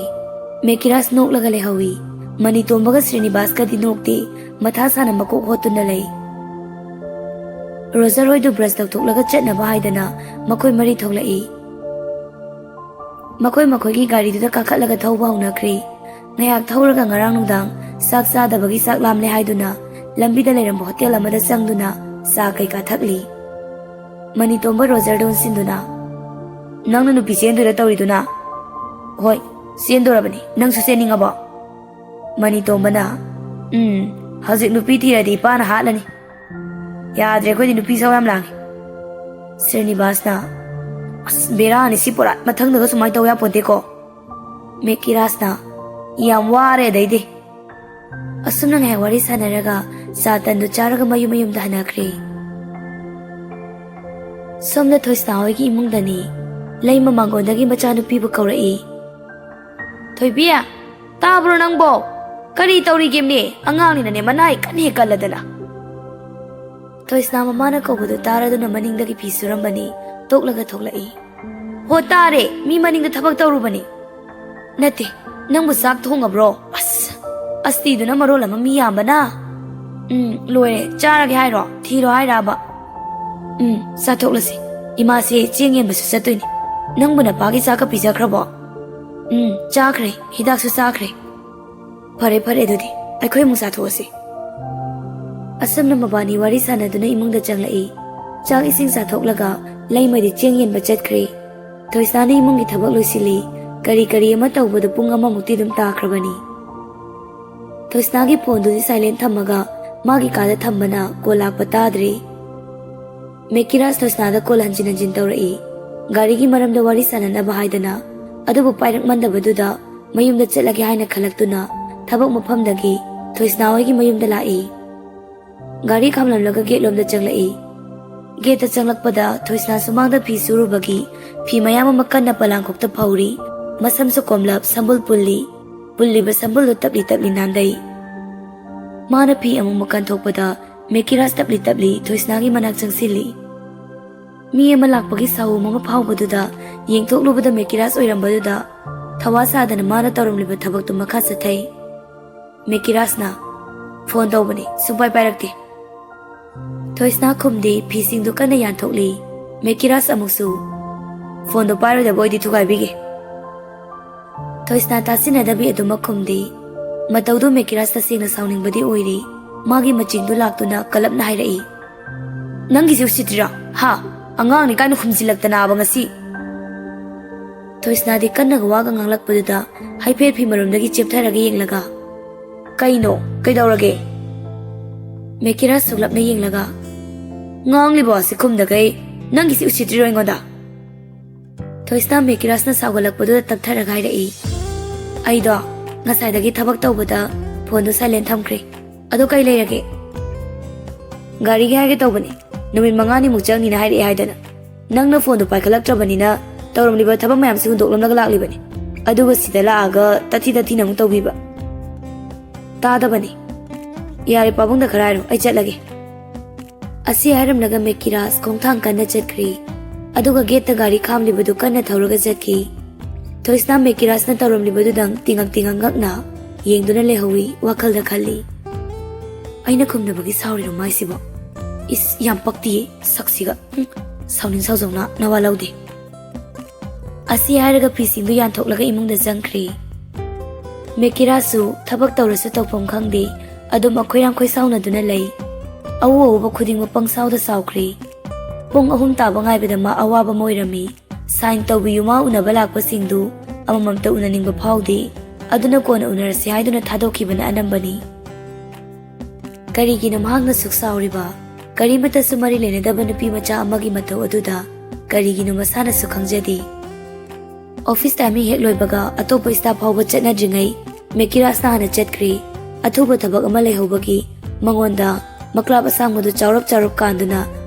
ꯃꯦꯀꯤꯔꯥꯁ ꯅꯣꯛꯂꯒ ꯂꯩꯍꯧꯏ꯫ ꯃꯅꯤꯇꯣꯝꯕꯒ ꯁ꯭ꯔꯤꯅꯤꯕꯥꯁꯀꯗꯤ ꯅꯣꯛꯇꯦ, ꯃꯊꯥ ꯁꯥꯅ ꯃꯀꯣꯛ ꯍꯣꯠꯇꯨꯅ ꯂꯩ꯫ ꯔꯣꯖꯔ ꯍꯣꯏꯗꯨ ꯕ꯭ꯔꯁ ꯇꯧꯊꯣꯛꯂꯒ ꯆꯠꯅꯕ ꯍꯥꯏꯗꯅ ꯃꯈꯣꯏ ꯃꯔꯤ ꯊꯣꯛꯂꯛꯏ꯫ ꯃꯈꯣꯏ ꯃꯈꯣꯏꯒꯤ ꯒꯥꯔꯤꯗꯨꯗ ꯀꯥꯈꯠꯂꯒ ꯊꯧꯕ ꯍꯧꯅꯈ꯭ꯔꯦ꯫ ꯉꯥꯏꯍꯥꯛ ꯊꯧꯔꯒ ꯉꯔꯥꯡ ꯅꯨꯡꯗꯥꯡ ꯆꯥꯛ ꯆꯥꯗꯕꯒꯤ ꯆꯥꯛ ꯂꯥꯝꯂꯦ ꯍꯥꯏꯗꯨꯅ ꯂꯝꯕꯤꯗ ꯂꯩꯔꯝꯕ ꯍꯣꯇꯦꯜ ꯑꯃꯗ ꯆꯪꯗꯨꯅ ꯆꯥ ꯀꯩꯀꯥ ꯊꯛꯂꯤ꯫ ꯃꯅꯤꯇꯣꯝꯕ ꯔꯣꯖꯔꯗ ꯑꯣꯟꯁꯤꯟꯗꯨꯅ, "ꯅꯪꯅ ꯅꯨꯄꯤ ꯆꯦꯟꯗꯣꯏꯔ ꯇꯧꯔꯤꯗꯨꯅ?" "ꯍꯣꯏ, ꯆꯦꯟꯗꯣꯔꯕꯅꯤ꯫ ꯅꯪꯁꯨ ꯆꯦꯟꯅꯤꯡꯉꯕꯣ?" ꯃꯅꯤꯇꯣꯝꯕꯅ, "ꯎꯝ, ꯍꯧꯖꯤꯛ ꯅꯨꯄꯤ ꯊꯤꯔꯗꯤ ꯏꯄꯥꯅ ꯍꯥꯠꯂꯅꯤ꯫ ꯌꯥꯗ꯭ꯔꯦ, ꯑꯩꯈꯣꯏꯗꯤ ꯅꯨꯄꯤ ꯏꯁꯧ ꯌꯥꯝ ꯂꯥꯡꯉꯤ꯫" ꯁ꯭ꯔꯤꯅꯤꯕꯥꯁꯅ, "ꯑꯁ, ꯕꯦꯔꯥꯅꯤ ꯁꯤ ꯄꯨꯔꯥ, ꯃꯊꯪꯗꯒ ꯁꯨꯃꯥꯏꯅ ꯇꯧ ꯌꯥꯄꯣꯟꯇꯦꯀꯣ꯫" ꯃꯦꯀꯤꯔꯥꯁꯅ, "ꯌꯥꯝ ꯋꯥꯔꯦ ꯑꯗꯩꯗꯤ꯫" ꯑꯁꯨꯝꯅ ꯉꯥꯏꯍꯥꯛ ꯋꯥꯔꯤ ꯁꯥꯟꯅꯔꯒ ꯆꯥ ꯇꯟꯗꯨ ꯆꯥꯔꯒ ꯃꯌꯨꯝ ꯃꯌꯨꯝꯗ ꯍꯟꯅꯈ꯭ꯔꯦ꯫ ꯁꯣꯝꯗ ꯊꯣꯏꯁꯅꯥ ꯍꯣꯏꯒꯤ ꯏꯃꯨꯡꯗꯅꯤ꯫ ꯂꯩꯃ ꯃꯥꯡꯒꯣꯟꯗꯒꯤ ꯃꯆꯥꯅꯨꯄꯤꯕꯨ ꯀꯧꯔꯛꯏ꯫ "ꯊꯣꯏꯕꯤ, ꯇꯥꯕ꯭ꯔꯣ ꯅꯪꯕꯣ? ꯀꯔꯤ ꯇꯧꯔꯤꯒꯦꯃꯤ? ꯑꯉꯥꯡꯅꯤꯅꯅꯦ ꯃꯅꯥ ꯍꯦꯛ ꯀꯟꯅ ꯍꯦꯛ ꯀꯜꯂꯗꯅ꯫" ꯊꯣꯏꯁꯅꯥ ꯃꯃꯥꯅ ꯀꯧꯕꯗꯨ ꯇꯥꯔꯗꯨꯅ ꯃꯅꯤꯡꯗꯒꯤ ꯐꯤ ꯁꯨꯔꯝꯕꯅꯤ ꯇꯣꯛꯂꯒ ꯊꯣꯛꯂꯛꯏ꯫ "ꯍꯣ, ꯇꯥꯔꯦ, ꯃꯤ ꯃꯅꯤꯡꯗ ꯊꯕꯛ ꯇꯧꯔꯨꯕꯅꯤ꯫" "ꯅꯠꯇꯦ, ꯅꯪꯕꯨ ꯆꯥꯛ ꯊꯣꯡꯉꯕ꯭ꯔꯣ? ꯑꯁ, ꯑꯁꯇꯤꯗꯨꯅ ꯃꯔꯣꯜ ꯑꯃ ꯃꯤ ꯌꯥꯝꯕꯅ꯫" "ꯎꯝ, ꯂꯣꯏꯔꯦ꯫ ꯆꯥꯔꯒꯦ ꯍꯥꯏꯔꯣ? ꯊꯤꯔꯣ ꯍꯥꯏꯔꯕ?" "ꯎꯝ, ꯆꯥꯊꯣꯛꯂꯁꯤ꯫ ꯏꯃꯥꯁꯦ ꯆꯦꯡ ꯌꯦꯟꯕꯁꯨ ꯆꯠꯇꯣꯏꯅꯤ꯫ ꯅꯪꯕꯨ ꯅꯄꯥꯒꯤ ꯆꯥꯛꯀ ꯄꯤꯖꯈ꯭ꯔꯕꯣ?" "ꯎꯝ, ꯆꯥꯈ꯭ꯔꯦ꯫ ꯍꯤꯗꯥꯛꯁꯨ ꯆꯥꯈ꯭ꯔꯦ꯫" "ꯐꯔꯦ, ꯐꯔꯦ, ꯑꯗꯨꯗꯤ ꯑꯩꯈꯣꯏ ꯑꯃꯨꯛ ꯆꯥꯊꯣꯛꯑꯁꯤ꯫" ꯑꯁꯨꯝꯅ ꯃꯕꯥꯅꯤ ꯋꯥꯔꯤ ꯁꯥꯟꯅꯗꯨꯅ ꯏꯃꯨꯡꯗ ꯆꯪꯂꯛꯏ꯫ ꯆꯥꯛ ꯏꯁꯤꯡ ꯆꯥꯊꯣꯛꯂꯒ ꯂꯩꯃꯗꯤ ꯆꯦꯡ ꯌꯦꯟꯕ ꯆꯠꯈ꯭ꯔꯦ꯫ ꯊꯣꯏꯁꯅꯥꯅ ꯏꯃꯨꯡꯒꯤ ꯊꯕꯛ ꯂꯣꯏꯁꯤꯜꯂꯤ꯫ ꯀꯔꯤ ꯀꯔꯤ ꯑꯃ ꯇꯧꯕꯗ ꯄꯨꯡ ꯑꯃꯃꯨꯛꯇꯤ ꯑꯗꯨꯝ ꯇꯥꯈ꯭ꯔꯕꯅꯤ꯫ ꯊꯣꯏꯁꯅꯥꯒꯤ ꯐꯣꯟꯗꯨꯗꯤ ꯁꯥꯏꯂꯦꯟ ꯊꯝꯃꯒ ꯃꯥꯒꯤ ꯀꯥꯗ ꯊꯝꯕꯅ ꯀꯣꯜ ꯂꯥꯛꯄ ꯇꯥꯗ꯭ꯔꯦ꯫ ꯃꯦꯀꯤꯔꯥꯖ ꯊꯣꯏꯁꯅꯥꯗ ꯀꯣꯜ ꯍꯟꯖꯤꯟ ꯍꯟꯖꯤꯟ ꯇꯧꯔꯛꯏ꯫ ꯒꯥꯔꯤꯒꯤ ꯃꯔꯝꯗ ꯋꯥꯔꯤ ꯁꯥꯟꯅꯅꯕ ꯍꯥꯏꯗꯅ, ꯑꯗꯨꯕꯨ ꯄꯥꯏꯔꯛꯃꯟꯗꯕꯗꯨꯗ ꯃꯌꯨꯝꯗ ꯆꯠꯂꯒꯦ ꯍꯥꯏꯅ ꯈꯜꯂꯛꯇꯨꯅ ꯊꯕꯛ ꯃꯐꯝꯗꯒꯤ ꯊꯣꯏꯁꯅꯥ ꯍꯣꯏꯒꯤ ꯃꯌꯨꯝꯗ ꯂꯥꯛꯏ꯫ ꯒꯥꯔꯤ ꯈꯥꯝꯂꯝꯂꯒ ꯒꯦꯠ ꯂꯣꯝꯗ ꯆꯪꯂꯛꯏ꯫ ꯒꯦꯠꯇ ꯆꯪꯂꯛꯄꯗ ꯊꯣꯏꯁꯅꯥ ꯁꯨꯃꯥꯡꯗ ꯐꯤ ꯁꯨꯔꯨꯕꯒꯤ ꯐꯤ ꯃꯌꯥꯝ ꯑꯃ ꯀꯟꯅ ꯄꯣꯂꯥꯡꯈꯣꯛꯇ ꯐꯧꯔꯤ꯫ ꯃꯁꯝꯁꯨ ꯀꯣꯝꯂꯞ ꯁꯝꯕꯨꯜ ꯄꯨꯜꯂꯤ꯫ ꯄꯨꯜꯂꯤꯕ ꯁꯝꯕꯨꯜꯗꯨ ꯇꯞꯂꯤ ꯇꯞꯂꯤ ꯅꯥꯟꯗꯩ꯫ ꯃꯥꯅ ꯐꯤ ꯑꯃꯨꯛꯃꯨꯛ ꯀꯟꯊꯣꯛꯄꯗ ꯃꯦꯀꯤꯔꯥꯖ ꯇꯞꯂꯤ ꯇꯞꯂꯤ ꯊꯣꯏꯁꯅꯥꯒꯤ ꯃꯅꯥꯛ ꯆꯪꯁꯤꯜꯂꯤ꯫ ꯃꯤ ꯑꯃ ꯂꯥꯛꯄꯒꯤ ꯁꯥꯎꯍꯨꯝ ꯑꯃ ꯐꯥꯎꯕꯗꯨꯗ ꯌꯦꯡꯊꯣꯛꯂꯨꯕꯗ ꯃꯦꯀꯤꯔꯥꯖ ꯑꯣꯏꯔꯝꯕꯗꯨꯗ ꯊꯋꯥ ꯁꯥꯗꯅ ꯃꯥꯅ ꯇꯧꯔꯝꯂꯤꯕ ꯊꯕꯛꯇꯨ ꯃꯈꯥ ꯆꯠꯊꯩ꯫ ꯃꯦꯀꯤꯔꯥꯖꯅ ꯐꯣꯟ ꯇꯧꯕꯅꯤ, ꯁꯨꯡꯄꯥꯏ ꯄꯥꯏꯔꯛꯇꯦ꯫ ꯊꯣꯏꯁꯅꯥ ꯈꯨꯝꯗꯦ, ꯐꯤꯁꯤꯡꯗꯨ ꯀꯟꯅ ꯌꯥꯟꯊꯣꯛꯂꯤ꯫ ꯃꯦꯀꯤꯔꯥꯖ ꯑꯃꯨꯛꯁꯨ ꯐꯣꯟꯗꯣ ꯄꯥꯏꯔꯣꯏꯗꯕ ꯑꯣꯏꯗꯤ ꯊꯨꯒꯥꯏꯕꯤꯒꯦ꯫ ꯊꯣꯏꯁꯅꯥ ꯇꯥꯁꯤꯟꯅꯗꯕꯤ ꯑꯗꯨꯃꯛ ꯈꯨꯝꯗꯦ꯫ ꯃꯇꯧꯗꯨ ꯃꯦꯀꯤꯔꯥꯖ ꯇꯁꯦꯡꯅ ꯁꯥꯎꯅꯤꯡꯕꯗꯤ ꯑꯣꯏꯔꯤ꯫ ꯃꯥꯒꯤ ꯃꯆꯤꯡꯗꯨ ꯂꯥꯛꯇꯨꯅ ꯀꯂꯞꯅ ꯍꯥꯏꯔꯛꯏ, "ꯅꯪꯒꯤꯁꯦ ꯎꯁꯤꯠꯇ꯭ꯔꯤꯔꯣ? ꯍꯥ? ꯑꯉꯥꯡꯅꯤ ꯀꯥꯏꯅ ꯈꯨꯝꯖꯤꯜꯂꯛꯇꯅꯕ ꯉꯁꯤ?" ꯊꯣꯏꯁꯅꯥꯗꯤ ꯀꯟꯅꯒ ꯋꯥꯒ ꯉꯥꯡꯂꯛꯄꯗꯨꯗ ꯍꯥꯏꯐꯦꯠ ꯐꯤ ꯃꯔꯨꯝꯗꯒꯤ ꯆꯦꯞꯊꯔꯒ ꯌꯦꯡꯂꯒ, "ꯀꯩꯅꯣ? ꯀꯩꯗꯧꯔꯒꯦ?" ꯃꯦꯀꯤꯔꯥꯖ ꯁꯨꯛꯂꯞꯅ ꯌꯦꯡꯂꯒ, "ꯉꯥꯡꯂꯤꯕ ꯋꯥꯁꯤ ꯈꯨꯝꯗꯈꯩ ꯅꯪꯒꯤꯁꯤ ꯎꯁꯤꯠꯇ꯭ꯔꯤꯔꯣ ꯑꯩꯉꯣꯟꯗ?" ꯊꯣꯏꯁꯅꯥ ꯃꯦꯀꯤꯔꯥꯖꯅ ꯁꯥꯎꯒꯠꯂꯛꯄꯗꯨꯗ ꯇꯞꯊꯔꯒ ꯍꯥꯏꯔꯛꯏ, "ꯑꯩꯗꯣ ꯉꯁꯥꯏꯗꯒꯤ ꯊꯕꯛ ꯇꯧꯕꯗ ꯐꯣꯟꯗꯣ ꯁꯥꯏꯂꯦꯟ ꯊꯝꯈ꯭ꯔꯦ꯫ ꯑꯗꯣ ꯀꯩ ꯂꯩꯔꯒꯦ?" "ꯒꯥꯔꯤꯒꯤ ꯍꯥꯏꯒꯦ ꯇꯧꯕꯅꯤ꯫ ꯅꯨꯃꯤꯠ ꯃꯉꯥꯅꯤꯃꯨꯛ ꯆꯪꯅꯤꯅ ꯍꯥꯏꯔꯛꯑꯦ ꯍꯥꯏꯗꯅ꯫ ꯅꯪꯅ ꯐꯣꯟꯗꯣ ꯄꯥꯏꯈꯠꯂꯛꯇ꯭ꯔꯕꯅꯤꯅ ꯇꯧꯔꯝꯂꯤꯕ ꯊꯕꯛ ꯃꯌꯥꯝꯁꯤ ꯍꯨꯟꯗꯣꯛꯂꯝꯂꯒ ꯂꯥꯛꯂꯤꯕꯅꯤ꯫ ꯑꯗꯨꯒ ꯁꯤꯗ ꯂꯥꯛꯑꯒ ꯇꯥꯊꯤ ꯇꯥꯊꯤꯅ ꯑꯃꯨꯛ ꯇꯧꯕꯤꯕ꯫ ꯇꯥꯗꯕꯅꯤ꯫ ꯌꯥꯔꯦ, ꯄꯥꯕꯨꯡꯗ ꯈꯔ ꯍꯥꯏꯔꯣ, ꯑꯩ ꯆꯠꯂꯒꯦ꯫" ꯑꯁꯤ ꯍꯥꯏꯔꯝꯂꯒ ꯃꯦꯀꯤꯔꯥꯖ ꯈꯣꯡꯊꯥꯡ ꯀꯟꯅ ꯆꯠꯈ꯭ꯔꯤ꯫ ꯑꯗꯨꯒ ꯒꯦꯠꯇ ꯒꯥꯔꯤ ꯈꯥꯝꯂꯤꯕꯗꯨ ꯀꯟꯅ ꯊꯧꯔꯒ ꯆꯠꯈꯤ꯫ ꯊꯣꯏꯁꯅꯥ ꯃꯦꯀꯤꯔꯥꯖꯅ ꯇꯧꯔꯝꯂꯤꯕꯗꯨꯗꯪ ꯇꯤꯉꯛ ꯇꯤꯉꯛ ꯉꯛꯅ ꯌꯦꯡꯗꯨꯅ ꯂꯩꯍꯧꯏ, ꯋꯥꯈꯜꯗ ꯈꯜꯂꯤ, "ꯑꯩꯅ ꯈꯨꯝꯅꯕꯒꯤ ꯁꯥꯎꯔꯤꯔꯣ ꯃꯥꯏꯁꯤꯕꯣ? ꯏꯁ, ꯌꯥꯝ ꯄꯛꯇꯤꯌꯦ ꯁꯛꯁꯤꯒ꯫ ꯍꯨꯝ, ꯁꯥꯎꯅꯤꯡ ꯁꯥꯎꯖꯧꯅ ꯅꯋꯥ ꯂꯧꯗꯦ꯫" ꯑꯁꯤ ꯍꯥꯏꯔꯒ ꯐꯤꯁꯤꯡꯗꯨ ꯌꯥꯟꯊꯣꯛꯂꯒ ꯏꯃꯨꯡꯗ ꯆꯪꯈ꯭ꯔꯦ꯫ ꯃꯦꯀꯤꯔꯥꯁꯨ ꯊꯕꯛ ꯇꯧꯔꯁꯨ ꯇꯧꯐꯝ ꯈꯪꯗꯦ, ꯑꯗꯨꯝ ꯑꯩꯈꯣꯏꯔꯥꯡ ꯈꯣꯏꯁꯥꯎꯅꯗꯨꯅ ꯂꯩ꯫ ꯑꯎ ꯑꯎꯕ ꯈꯨꯗꯤꯡꯃꯛ ꯄꯪꯁꯥꯎꯗ ꯁꯥꯎꯈ꯭ꯔꯦ꯫ ꯄꯨꯡ ꯑꯍꯨꯝ ꯇꯥꯕ ꯉꯥꯏꯕꯗ ꯃꯥ ꯑꯋꯥꯕ ꯑꯃ ꯑꯣꯏꯔꯝꯃꯤ꯫ ꯁꯥꯏꯟ ꯇꯧꯕꯤꯌꯨ ꯃꯥ ꯎꯅꯕ ꯂꯥꯛꯄꯁꯤꯡꯗꯨ ꯑꯃꯃꯝꯇ ꯎꯅꯅꯤꯡꯕ ꯐꯥꯎꯗꯦ꯫ ꯑꯗꯨꯅ ꯀꯣꯟꯅ ꯎꯅꯔꯁꯤ ꯍꯥꯏꯗꯨꯅ ꯊꯥꯗꯣꯛꯈꯤꯕꯅ ꯑꯅꯝꯕꯅꯤ꯫ ꯀꯔꯤꯒꯤꯅꯣ ꯃꯍꯥꯛꯅ ꯁꯨꯛ ꯁꯥꯎꯔꯤꯕ? ꯀꯔꯤꯃꯠꯇꯁꯨ ꯃꯔꯤ ꯂꯩꯅꯗꯕ ꯅꯨꯄꯤ ꯃꯆꯥ ꯑꯃꯒꯤ ꯃꯇꯧ ꯑꯗꯨꯗ ꯀꯔꯤꯒꯤꯅꯣ ꯃꯁꯥꯅꯁꯨ ꯈꯪꯖꯗꯦ꯫ ꯑꯣꯐꯤꯁ ꯇꯥꯏꯃꯤꯡ ꯍꯦꯛ ꯂꯣꯏꯕꯒ ꯑꯇꯣꯞꯄ ꯁ꯭ꯇꯥꯐ ꯐꯥꯎꯕ ꯆꯠꯅꯗ꯭ꯔꯤꯉꯩ ꯃꯦꯀꯤꯔꯥꯖꯅ ꯍꯥꯟꯅ ꯆꯠꯈ꯭ꯔꯦ꯫ ꯑꯊꯨꯕ ꯊꯕꯛ ꯑꯃ ꯂꯩꯍꯧꯕꯒꯤ ꯃꯉꯣꯟꯗ ꯃꯀ꯭ꯂꯥꯞ ꯑꯁꯥꯡꯕꯗꯨ ꯆꯥꯎꯔꯞ ꯆꯥꯎꯔꯞ ꯀꯥꯟꯗꯨꯅ